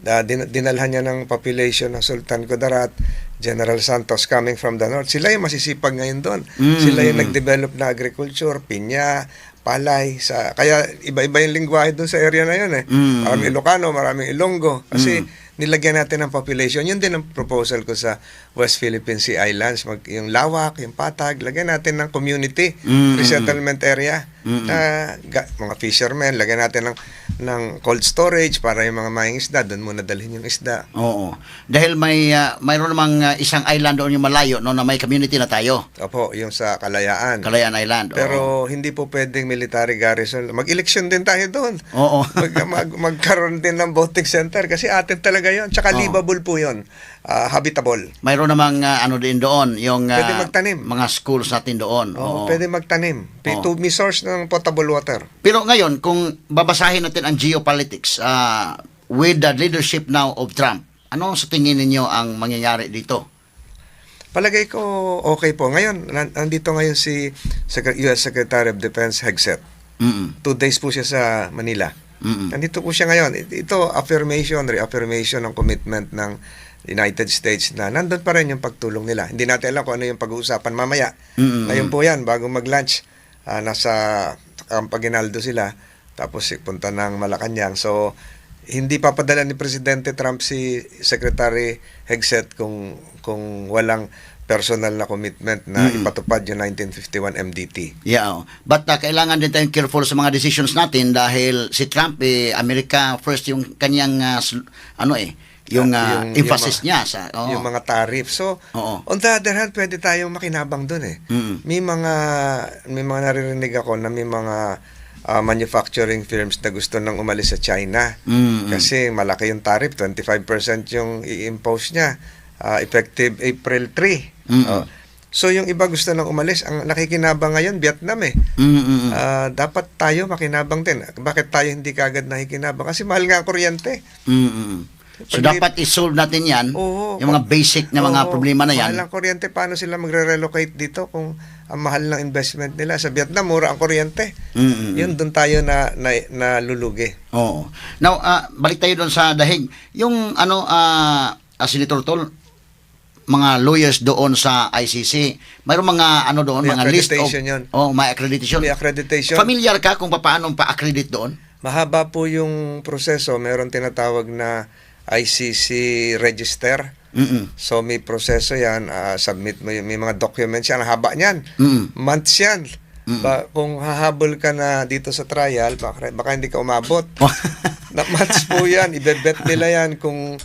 Dinalhan niya ng population ng Sultan Kudarat, General Santos coming from the north. Sila yung masisipag ngayon doon. Sila yung nag-develop na agriculture, pinya, palay. Kaya iba-iba yung lingwahe doon sa area na yun eh. Maraming Ilocano, maraming Ilonggo. Kasi Nilagyan natin ng population. Yun din ang proposal ko sa West Philippine Sea Islands. Yung lawak, yung patag, lagyan natin ng community, resettlement area. Na, mga fishermen, lagyan natin ng cold storage para yung mga mangingisda, doon muna dalhin yung isda. Oo. Dahil mayroon namang isang island doon yung malayo, no, na may community na tayo. Opo, yung sa Kalayaan. Kalayaan Island. Oo. Pero hindi po pwedeng military garrison. Mag-election din tayo doon. Magkaroon din ng voting center kasi atin talaga yon. Tsaka livable po yon. Habitable. Mayroon namang ano din doon, yung Pwede magtanim. mga schools natin doon. Oo, pwede magtanim. To may source ng potable water. Pero ngayon, kung babasahin natin ang geopolitics with the leadership now of Trump, ano sa tingin ninyo ang mangyayari dito? Palagay ko okay po. Ngayon, nandito ngayon si US Secretary of Defense Hegseth. 2 days po siya sa Manila. Nandito po siya ngayon. Ito, affirmation, reaffirmation ng commitment ng United States na nandun pa rin yung pagtulong nila. Hindi natin alam kung ano yung pag-uusapan mamaya. Ngayon po yan, bago mag-lunch, nasa Camp Aguinaldo sila, tapos punta ng Malacanang. So, hindi papadala ni Presidente Trump si Secretary Hegseth kung walang personal na commitment na ipatupad yung 1951 MDT. Yeah. Oh. But kailangan din tayong careful sa mga decisions natin dahil si Trump, eh, America first yung kanyang ano eh, yung emphasis niya sa oo. Yung mga tariff. So, on the other hand, pwede tayong makinabang doon eh. May mga naririnig ako na may mga manufacturing firms na gusto nang umalis sa China. Kasi malaki yung tariff, 25% yung i-impose niya effective April 3. Oh. So yung iba gusto nang umalis, ang nakikinabang ngayon Vietnam eh. Dapat tayo makinabang din. Bakit tayo hindi kagad nakikinabang? Kasi mahal nga ang kuryente. So dapat i-solve natin 'yan. Oo. Yung mga basic na mga problema na 'yan. Mahal ang kuryente, paano sila magre-relocate dito kung ang mahal ng investment nila? Sa Vietnam, mura ang kuryente. Yun, doon tayo na nalulugi. Oo. Now, balik tayo doon sa The Hague. Yung ano, Senator Tol, mga lawyers doon sa ICC, mayroong mga ano doon, May mga list of accreditation yun. Oh, may accreditation. May accreditation. Familiar ka kung paano pa-accredit doon? Mahaba po yung proseso. Meron tinatawag na ICC register. So may proseso yan, submit mo yung, may mga documents yan, ang haba niyan. Months yan. Kung hahabol ka na dito sa trial, baka hindi ka umabot. Na months po yan, ibe-vet nila yan kung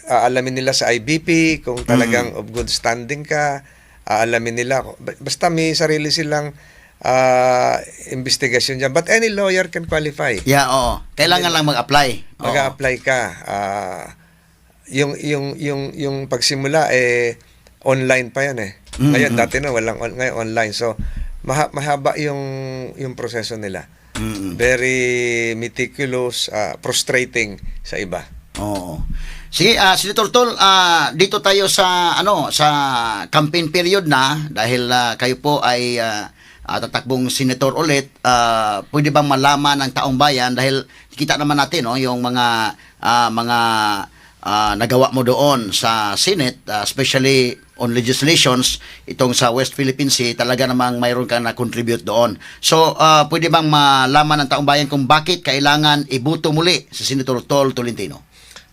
aalamin nila sa IBP, kung talagang of good standing ka, aalamin nila. Basta may sarili silang investigation dyan. But any lawyer can qualify. Yeah, oo. Kailangan lang mag-apply. Oo. Mag-a-apply ka. Yung pagsimula eh online pa yan eh. Ngayon dati na walang ngayon online. So mahaba yung proseso nila. Very meticulous, frustrating sa iba. Oo. Sige, Senator Tol, dito tayo sa ano, sa campaign period na dahil kayo po ay tatakbong senator ulit. Pwede bang malaman ng taong bayan dahil kita naman natin, no, yung mga nagawa mo doon sa Senate, especially on legislations itong sa West Philippine Sea, talaga namang mayroon kang na-contribute doon. So, pwede bang malaman ng taong bayan kung bakit kailangan iboto muli si Senator Tol Tolentino?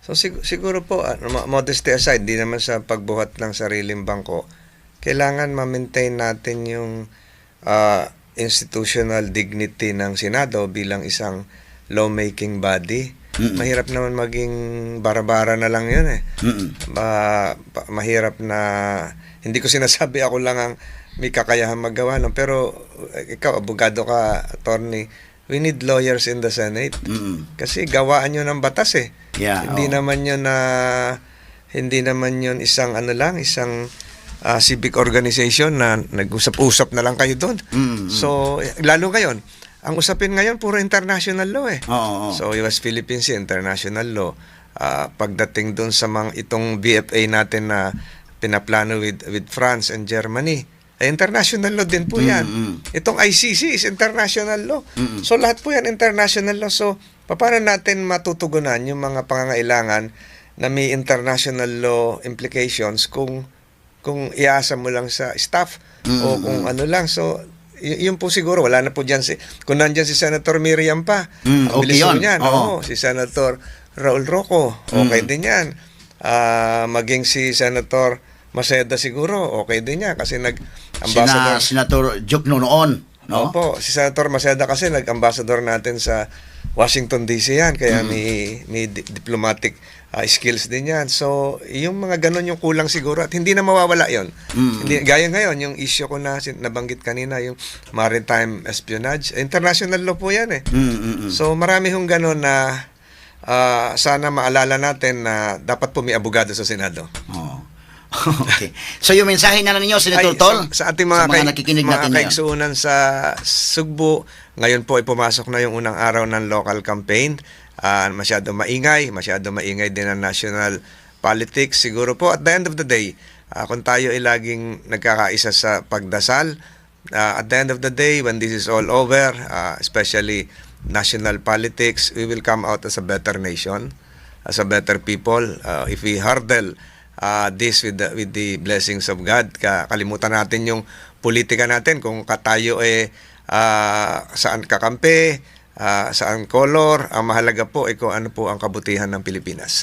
So siguro po, modesty aside, di naman sa pagbuhat ng sariling bangko, kailangan ma-maintain natin yung institutional dignity ng Senado bilang isang lawmaking body. Mahirap naman maging bara-bara na lang yun eh. Mahirap na, hindi ko sinasabi ako lang ang may kakayahan magawa nun, pero ikaw, abogado ka, attorney, we need lawyers in the Senate. Kasi gawaan nyo ng batas eh. Hindi naman yun na hindi naman yun isang ano lang, isang civic organization na nag-usap-usap na lang kayo doon. So, lalo ngayon, ang usapin ngayon puro international law eh. Oo, oo. So, West Philippine Sea, international law. Pagdating doon sa mga itong VFA natin na pinaplano with France and Germany, ay international law din po yan. Itong ICC is international law. So lahat po yan international law. So paano natin matutugunan yung mga pangangailangan na may international law implications kung iasa mo lang sa staff o kung ano lang? So yun po siguro, wala na po dyan si, kung nandyan si Senator Miriam pa, ang Okay bilis po yun. niyan. Oo. Oo, si Senator Raul Roco, okay din yan. Maging si Senator Maceda siguro, okay din yan kasi nag-ambassador. Sina Senator Diokno noon, no? Opo, si Senator Maceda kasi nag-ambassador natin sa Washington DC yan, kaya may diplomatic skills din yan. So, yung mga ganun yung kulang siguro at hindi na mawawala yon. Hindi, gaya ngayon, yung issue ko na nabanggit kanina, yung maritime espionage, international law po yan eh. So, marami hong ganun na sana maalala natin na dapat po may abogado sa Senado. Oo. Okay. So yung mensahe na lang ninyo, Senator Ay, Tol, sa ating mga, sa mga nakikinig mga natin ngayon. kaigsuunan sa Sugbo, ngayon po ay pumasok na yung unang araw ng local campaign. Masyado maingay din ang national politics. Siguro po at the end of the day, kung tayo ay laging nagkakaisa sa pagdasal, at the end of the day, when this is all over, especially national politics, we will come out as a better nation, as a better people. If we hurdle this with the blessings of God, kalimutan natin yung politika natin kung katayo eh saan kakampi, saan color. Ang mahalaga po ay kung ano po ang kabutihan ng Pilipinas.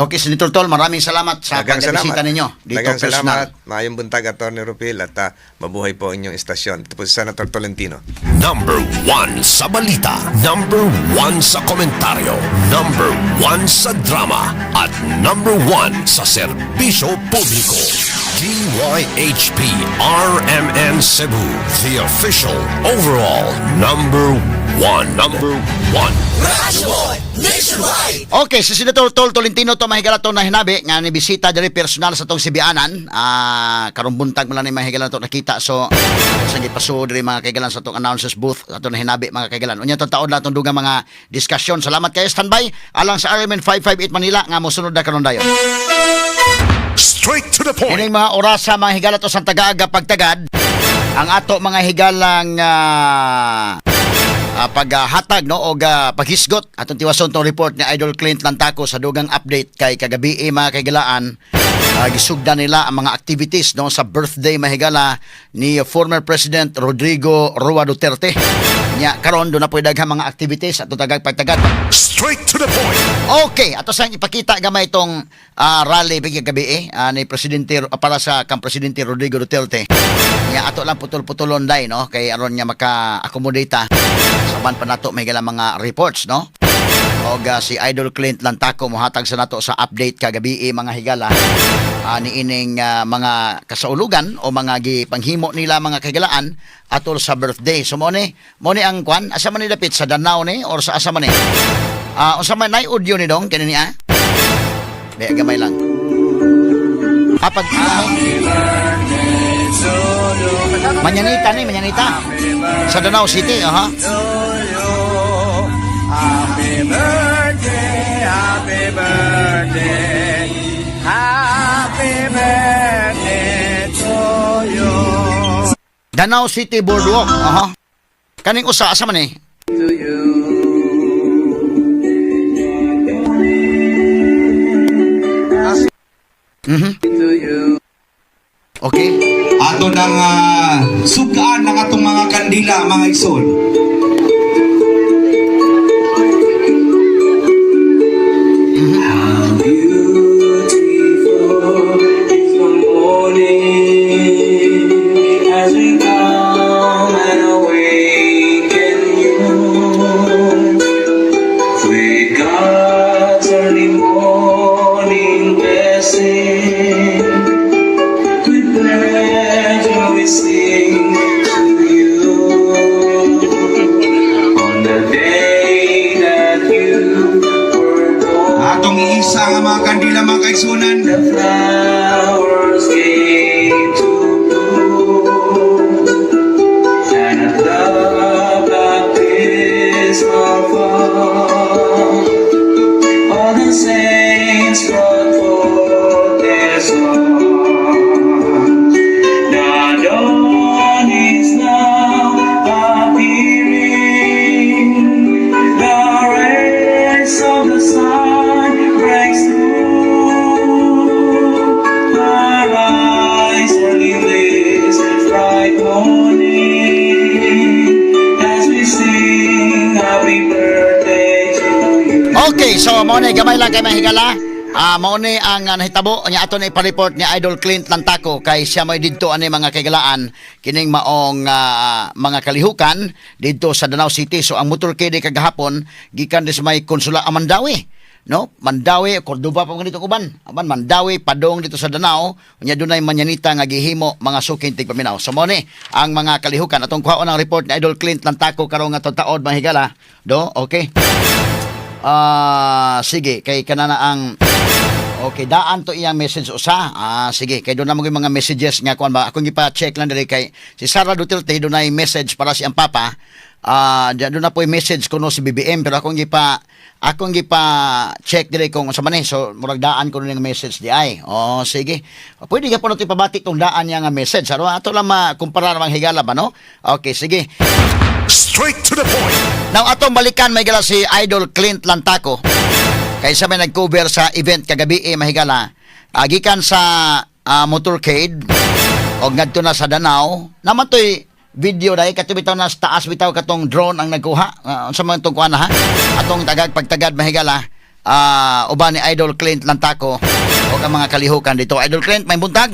Okay, Senator Tol, maraming salamat sa Daghang pagbisita salamat. ninyo dito Daghang personal. salamat. Maayong buntag, Atty. Rupil, at mabuhay po inyong istasyon. Ito po si Senator Tolentino. Number 1 sa balita. Number 1 sa komentaryo. Number 1 sa drama. At number 1 sa serbisyo publiko. DYHP RMN Cebu. The official overall number 1. Number 1. Okay, si Senator Tol Tolentino to, mahigala to na hinabi nga ni bisita diri personal sa tong Sibianan. Karong buntag mo lang ni, mahigala to, nakita. So sa gipasuod diri, mga kaigalan, sa tong announcers booth ato na hinabi, mga kaigalan. Unya tong taon na atong dugang mga diskusyon. Salamat kayo, standby alang sa RMN 558 Manila nga mosunod na karon dayon. Straight to the point. Ining mga orasa, mga higala, to sa tagaaga pagtagad ang ato, mga higalang paghatag, no, og paghisgot atong tiwason tong report ni Idol Clint Lantaco sa dugang update kay kagabi eh, mga kaigalaan, gisugdan nila ang mga activities, no, sa birthday, mahigala, ni former President Rodrigo Roa Duterte. Nya karon do na po daghang mga activities ato tagag pagtagad. Straight to the point. Okay, ato sang ipakita gamay itong rally bigyan gabi eh, ni Presidente para sa kang Presidente Rodrigo Duterte. Nya ato lang putol-putulon dai, no, kay aron niya maka-accommodate ta. Saban pa nato may gala mga reports, no. Og si Idol Clint Lantaco mohatag sa nato sa update kagabi eh, mga higala, niining mga kasaulugan o mga gipanghimo nila, mga kahigalaan, atol sa birthday. So mo ni ang kwan, asa man ni dapit, sa Danao ni or sa asa man ni? Unsa man nay audio ni dong kini niya? Be gamay lang. Pag Mañanita ni, Mañanita. Sa Danao City, aha. Happy birthday, happy birthday, happy birthday to you. Danao City Boardwalk, aha. Kaning usa, asa man eh? To you. To you. Okay. Ato nang sugaan ang atong mga kandila, mga igsoon. How beautiful is the morning as we come and awaken you with God's early morning blessing. With pleasure we sing to you on the day that you were born. Atong iisa nga mga kandila, mga kaigsunan. The flowers came to bloom, and at the baptismal font, all the saints brought forth their song. The dawn is now appearing, the rays of the sun breaks through. Okay, so mao ni gamay lang kay mahigala. Mao ni ang nahitabo nya ato na ipa-report ni Idol Clint Lantaco kay siya may didto ani mga kaigalaan kining maong mga kalihukan didto sa Danao City. So ang motorcade kagahapon gikan di sa may konsula Mandaue. No? Mandaue, Cordoba pa man dito uban. Aban Mandaue padong dito sa Danao, unya dunay manyanita nga gihimo mga suking tigpaminaw. So mao ni ang mga kalihukan atong kuhaon ang report ni Idol Clint Lantaco karong nga taod, mga higala. Do, okay. Sige, kay kanana ang. Okay, daan to iyang message usa. Sige, kay doon na mo yung mga messages nga kuan ba. Akong gipa-check lang diri kay si Sara Duterte dunay message para si ang papa. Doon na po yung message kuno si BBM pero akong gipa check diri kung unsa man eh. So murag daan ko ning message di ay. Oh, sige. Pwede ka po nato ipabati tong daan niya nga message. Aron ato lang makumpara mga higala ba, no? Okay, sige. Straight to the point. Now atong balikan may gala si Idol Clint Lantaco. Kay sa may nag-cover sa event kagabi eh, mahigala. Gikan sa motorcade og ngadto na sa Danao. Naman to'y video dai kato bitaw na sa taas bitaw katong drone ang nagkuha. Unsa man tong kuha na ha? Atong tagag pagtagad mahigala. Uban ni Idol Clint Lantaco og ang mga kalihukan dito. Idol Clint, may buntag.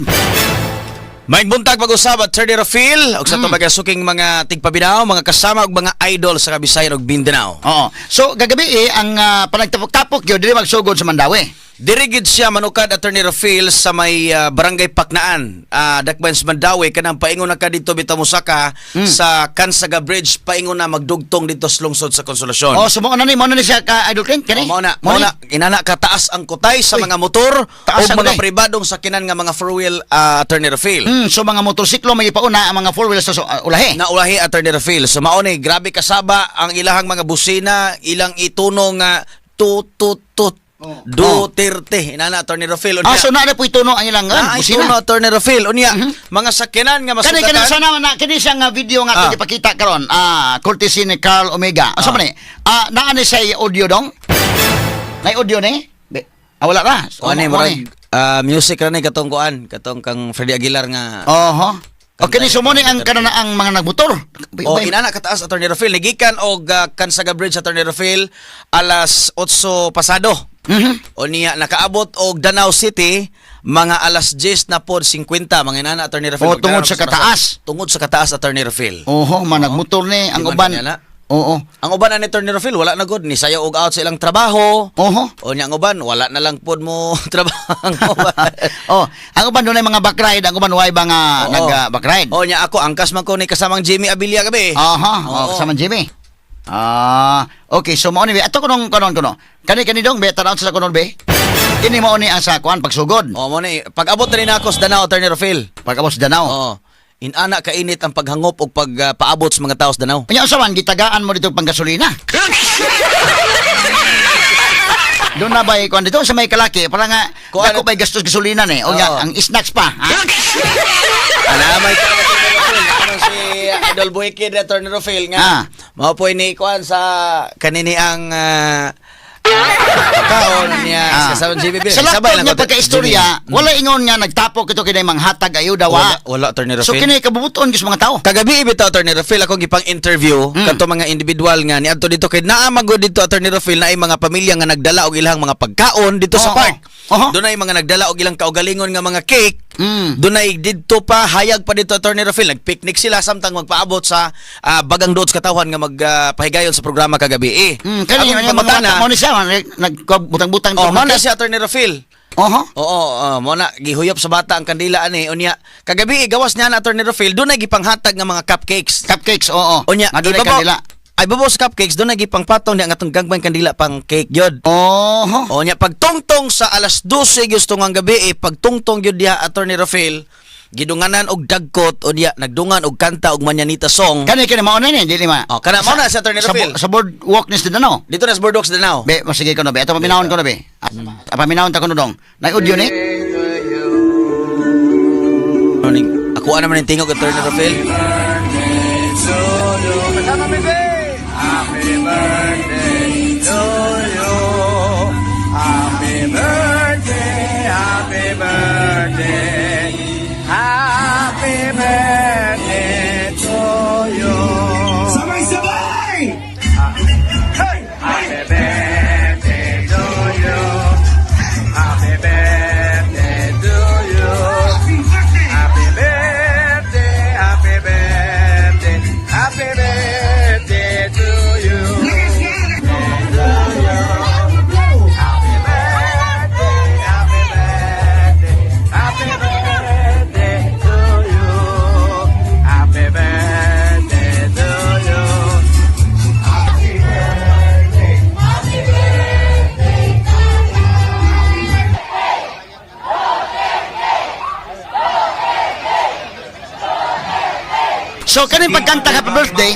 May buntag pag-usab at Attorney Rafil ug sa mm. mga suking mga tigpaminaw, mga kasama ug mga idol sa Kabisayan ug Mindanao. Oo. So kagabi eh, ang panagtapok-tapok gyud dili magsugod sa Mandaue. Diri gid siya manukad, Attorney Rafil, sa may barangay Paknaan, Dakbayan sa Mandaue, kanang paingon na ka dito bitaw mosaka sa Kansaga Bridge, paingon na magdugtong dito sa lungsod sa Konsolasyon. Oh, so mao na ni siya ka Idol Clint kani. Oh, mao na inana kataas ang kutay sa Uy, mga motor taas o ang mga kutay. pribadong sakinan nga mga four-wheel, Attorney Rafil. So mga motorsiklo may ipauna, ang mga four wheels sa so, ulahi. Na ulahi, Attorney Rafil. So mao ni grabe kasaba ang ilahang mga busina, ilang ituno nga tut tut tut Duterte. Inana, Attorney Rafil. Ah, so naa na po ituno ang ilang Na busina. ituno, Attorney Rafil. Unya, mga sakyanan nga Kani masugatan. kani sana na kini siya nga video nga ato ipakita karon. Courtesy ni Carl Omega. Asa man ni? Naa ni siya audio dong? Nay audio ni? Be, wala ra. So, Kuan ni mo murag ni. music ra ni katong kuan, katong kang Freddie Aguilar nga. Oho. Okay ni so mo ni ang kanana ang mga nagmotor. O inana kataas, Attorney Rafil, nigikan og Kansaga Bridge, Attorney Rafil, alas 8 pasado. O niya nakaabot og Danao City mga alas 10 na pod 50, mga inana, Attorney Rafil. O, tungod sa kataas. Tungod sa kataas, Attorney Rafil. Oho, mga nagmotor ni ang Di man uban. kanya na. Oo. Ang uban na ni Attorney Rafil wala na gud ni sayaw og out sa ilang trabaho. Oho. O niya ang uban wala na lang pod mo trabaho ang uban. Oh, ang uban dunay mga back ride, ang uban way ba nga Oo. nag back ride. O niya ako angkas man ko ni kasamang Jimmy Abilia gabi. Aha, oh, Oo. kasama Jimmy. Okay, so mao ni ato kunong kunon kuno. Kani kani dong be tan sa kunon be. Kini mao ni ang sa kuan pagsugod. O mo ni pag-abot na rin ako sa Danao, Attorney Rafil. Pag-abot sa Danao. Oo. Inana kainit ang paghangop og pagpaabot sa mga tao sa Danao. Unya unsa man gitagaan mo dito panggasolina? Doon na ba kuan dito sa may kalaki para nga Kuan- dako bay gastos gasolina ni. O nga Oo. ang snacks pa. Ha? Ana may ano si Idol Boyke ni Attorney Rofil nga. Mao po ni kuan sa kanini ang pagkaon niya kasama JBB. Sa Sabay laptop lang niya ko, pagka-istorya, Jimmy. wala ingon nga nagtapok ito kinay manghatag ayuda wa. Wala, wala, Attorney So Rofil. kini kabubuton gyud sa mga tao. Kagabi bitaw, Attorney Rafil, akong gipang interview kadto mga individual nga niadto dito kay naa magud dito, Attorney Rafil, na ay mga pamilya nga nagdala og ilang mga pagkaon dito sa park. Dunay mga nagdala og ilang kaugalingon nga mga cake. Dunay didto pa hayag pa dito, Attorney Rafil, nagpicnic sila samtang magpaabot sa bagang dood sa katawhan nga magpahigayon sa programa kagabi eh. Kani Akong yung mga pangutana, bata mo ni siya nagbutang-butang oh, mao na si Attorney Rafil. Oho. Oo, oo, mo na gihuyop sa bata ang kandila ani unya. Kagabi eh, gawas niya na, Attorney Rafil, dunay gipanghatag nga mga cupcakes. Cupcakes, oo. Unya, Nga dunay ibabaw- kandila. Ay babaw sa cupcakes doon nagipangpatong di ang atong gagmayng kandila pang cake gyud. Oho. O nya pagtungtong sa alas 12 gusto nga gabi eh, pagtungtong gyud diha, Attorney Rafael, gidunganan og dagkot o diya nagdungan og kanta og Manyanita song. Kani kani mao na ni, dili ma. Oh, kana mao na si Attorney Sa, Rafael. sa boardwalk ni sa Danao. Dito na sa Boardwalk sa Danao. Be, masige ko na be. Ato paminawon ko na be. Paminawon ta ko na dong. Nay audio ni. Morning. Ako naman yung tingog, Attorney Rafael. Happy birthday to you. Happy birthday, happy birthday. Happy birthday to you. Sabay-sabay! Happy birthday. So kaning pagkanta happy birthday,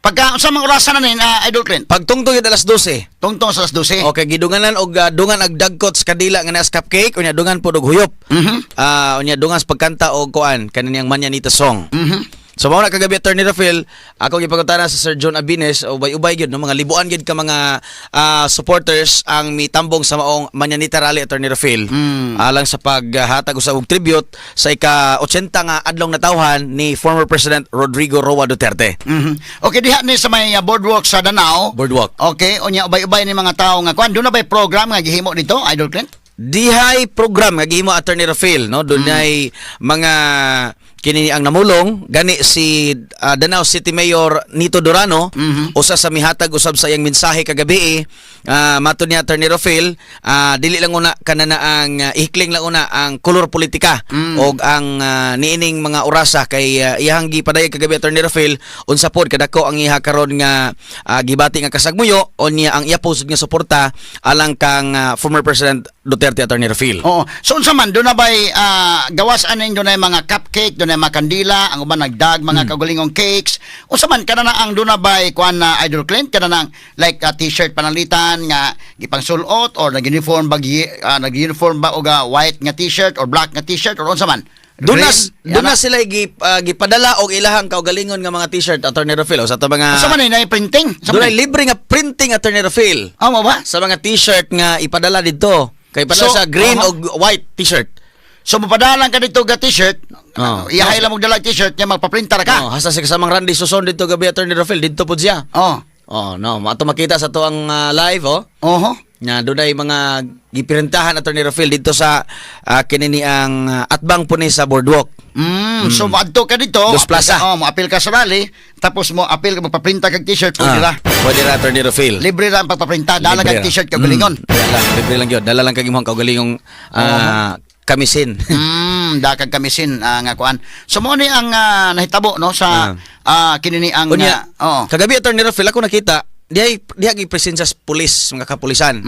pagka unsa mang orasan na nin, Idol Clint? Pagtungtong yun alas 12. Tungtong sa alas 12. Okay, gidunganan og dungan ag dagkot sa kandila nga naas cupcake, unya dungan pod og huyop. Unya dungan sa pagkanta og kuan kaniyang Manyanita song. So mao na kagabi, Attorney Rafael, ako gipangutana sa Sir John Abines, ubay-ubay gyud no, mga libuan gyud ka mga supporters ang mitambong sa maong Manyanita Rally, Attorney Rafael. Alang sa paghatag usab og tribute sa ika-80 nga adlong natawhan ni former President Rodrigo Roa Duterte. Okay, diha ni sa may boardwalk sa Danao. Boardwalk. Okay, unya ubay-ubay ni mga tao nga kuan. Doon na ba'y program nga gihimo dito, Idol Clint? Dihay program nga gihimo, Attorney Rafael, no, dunay mga kini ang namulong gani si Danao City Mayor Nito Durano, usa sa mihatag usab sa iyang mensahe kagabi. Matud ni Attorney Rafael, dili lang una kanana ang ihikling lang una ang kolor politika og ang niining mga orasa kay iyang gipadayag kagabi, Attorney Rafael, unsa pod kadako ang iha karon nga gibati nga kasagmuyo o niya ang iya pod nga suporta alang kang former President Duterte, Attorney Rafael. Oo. So unsa man doon na ba'y gawas aning doon mga cupcake, doon mga kandila, ang uban nagdag mga kaugalingong cakes. Unsa man kana na ang doon na ba'y kuan na, Idol Clint, kana nang like t-shirt panalitan nga gipangsulot or nag-uniform ba nag-uniform ba og white nga t-shirt or black nga t-shirt or unsa man? Doon na, Green, doon na yana. sila gipadala og ilahang kaugalingon nga mga t-shirt, Attorney Rafael, o sa ato mga Unsa man ni printing? Unsa Doon man ay ni? libre nga printing, Attorney Rafael, Ah, mao ba? sa mga t-shirt nga ipadala didto. Kay ipadala So, sa green og white t-shirt. So mapadalan ka dito ga t-shirt, iyahay lang mo dala t-shirt nya magpaprintar ka. Oh, hasta si kasamang Randy Suson didto gabi, Attorney Rafael, didto pod siya. Oh, no, mato makita sa to ang live oh. Nga doon ay mga gipirintahan, Attorney Rafael, didto sa kinini ang atbang po ni sa boardwalk. So moadto ka dito, Dos Plaza. Oh, moapil ka sa rally, tapos mo apil ka magpaprinta kag t-shirt, pwede ra. Pwede ra, Attorney Rafael. Libre ra ang pagpaprinta, dala Libre kag ra. t-shirt kaugalingon. Dala, libre lang yun. Dala lang kag imong kaugalingong kamisin. Dakag kamisin nga kuan. So mo ni ang nahitabo no sa kinini ang Unya, oo. kagabi, Attorney Rafael, ako nakita dihay diha gi presensya sa pulis, mga kapulisan.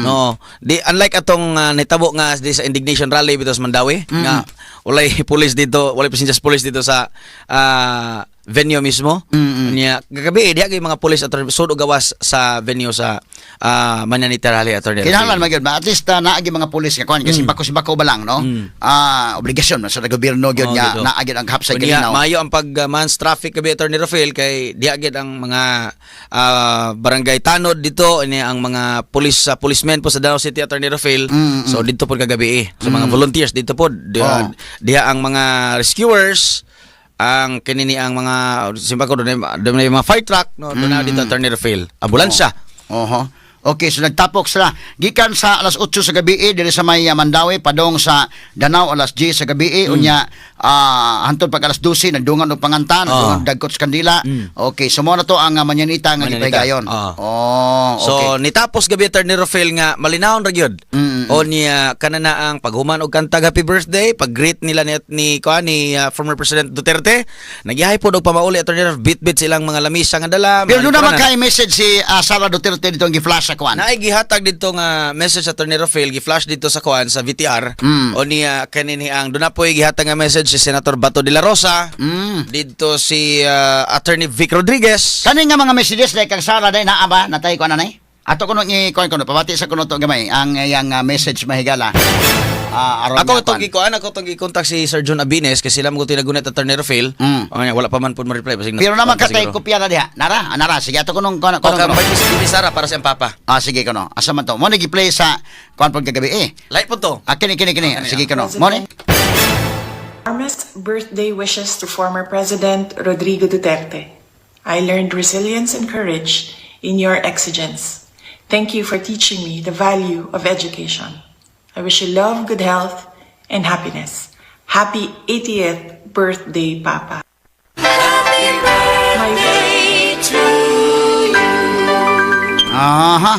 No, di unlike atong nahitabo nga di sa indignation rally bitaw sa Mandaue nga walay pulis dito, walay presensya sa pulis dito sa venue mismo. Nya kagabi diha gi mga pulis at sud og gawas sa venue sa Manyanita Rally, Attorney Rafael. Kinahanglan man gyud ba at least naagi mga pulis nga kuan kasi bako-sibako ba lang no. Obligasyon man sa gobyerno gyud Oo, nga dito. naagi ang hapsay Unya, kalinaw. maayo ang pag mans traffic gabi, Attorney Rafael, kay diha gyud ang mga barangay tanod dito ini ang mga police policemen po sa Davao City, Attorney Rafael. So didto pod kagabi eh. So mga volunteers didto pod diha, diha ang mga rescuers, ang kinini ang mga simba ko doon doon mga fire truck no, doon na dito, Attorney Rafael, ambulansya. Oho. Okay, so nagtapok sila. Gikan sa alas 8 sa gabi eh, diri sa may Mandaue padong sa Danao alas 10 sa gabi eh, unya hantod pag alas 12 nagdungan og panganta, nagdungan dagkot sa kandila. Okay, so mo na to ang Manyanita nga Manyanita. gipahigayon. Oh, okay. So nitapos gabi, Attorney Rafael, nga malinawon ra gyud. O niya kanana ang paghuman og kantag happy birthday, pag-greet nila ni kuan ni former President Duterte, nagyahay pod og pamauli, Attorney Rafael, bit-bit silang mga lamisa nga dala. Pero mga doon naman likuran na. kay message si Sara Duterte dito ang gi-flash sa kuan. Naay gihatag didto nga message sa Attorney Rafael, gi-flash didto sa kuan sa VTR. O niya kanini ang doon na po'y gihatag nga message si Senator Bato de la Rosa. Didto si Attorney Vic Rodriguez. Kani nga mga messages dahil kang Sara dahil naa ba natay ko anay? Ato kuno ni kuan kuno pabati sa kuno to gamay ang iyang message mahigala. Aron Ako nga itong kuan. gikuan, ako itong gikontak si Sir John Abines kasi sila mo tinagunit, Attorney Rafael. O nga, wala pa man po mo-reply. Basig Pero naman pa katay siguro. kopya na diha. Nara, nara sige ato kunong kuno O, kuno. ka si Sara para sa iyang papa. Ah, sige kuno. Asa man to? Mo ni gi-play sa kuan pag kagabi eh. Light po to. Ah, kini kini kini. kini, Sige kuno. Mo ni. Warmest birthday wishes to former President Rodrigo Duterte. I learned resilience and courage in your exigence. Thank you for teaching me the value of education. I wish you love, good health, and happiness. Happy 80th birthday, Papa. My Aha.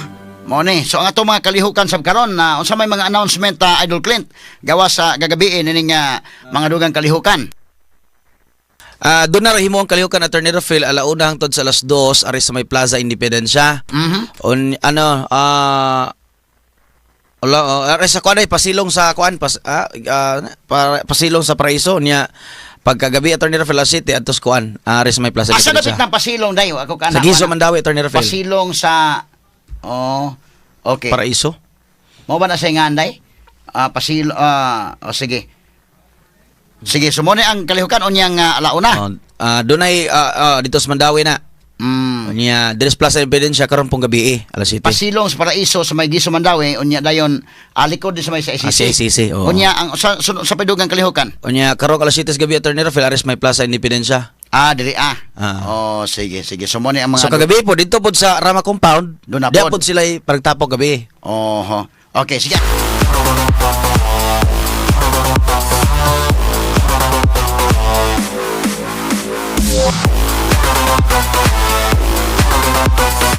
Mo ni. So ang ato mga kalihukan sab karon na unsa may mga announcement, Idol Clint, gawa sa gagabi nining mga dugang kalihukan. Doon na himo ang kalihukan, Attorney Rafael, alauna hangtod sa alas 2 ari sa may Plaza Independencia. On ano wala oh, ari sa kuan ay pasilong sa kuan pas, pasilong sa Paraiso niya. Pagkagabi, Attorney Rafael, alas 7 adto sa kuan, ari sa may Plaza Asa Independencia. dapit ng pasilong dayo? Ako kana. Sa Giso, Mandawi, Attorney Rafael. Pasilong sa. Oh, okay. Paraiso. Mo ba na siya nga anday? Ah, pasil oh, sige. Sige, so mo na ang kalihukan unyang alauna. Oh, dunay dito sa Mandawi na. Unya diri sa Plaza Independencia karon pong gabi eh, alas 7. Pasilong sa Paraiso sa may Giso Mandawi, unya dayon alikod din sa may sa ICC. Ah, sa ICC, oo. Unya ang sa padugang kalihukan. Unya karon alas 7 sa gabi, Attorney Rafael, ari sa may Plaza Independencia. Ah, diri ah. Ah. Oh, sige, sige. So mo na ang mga So kagabi po dito pod sa Rama Compound, Doon na diya pod. pod sila paragtapok gabi. Oho. Okay, sige.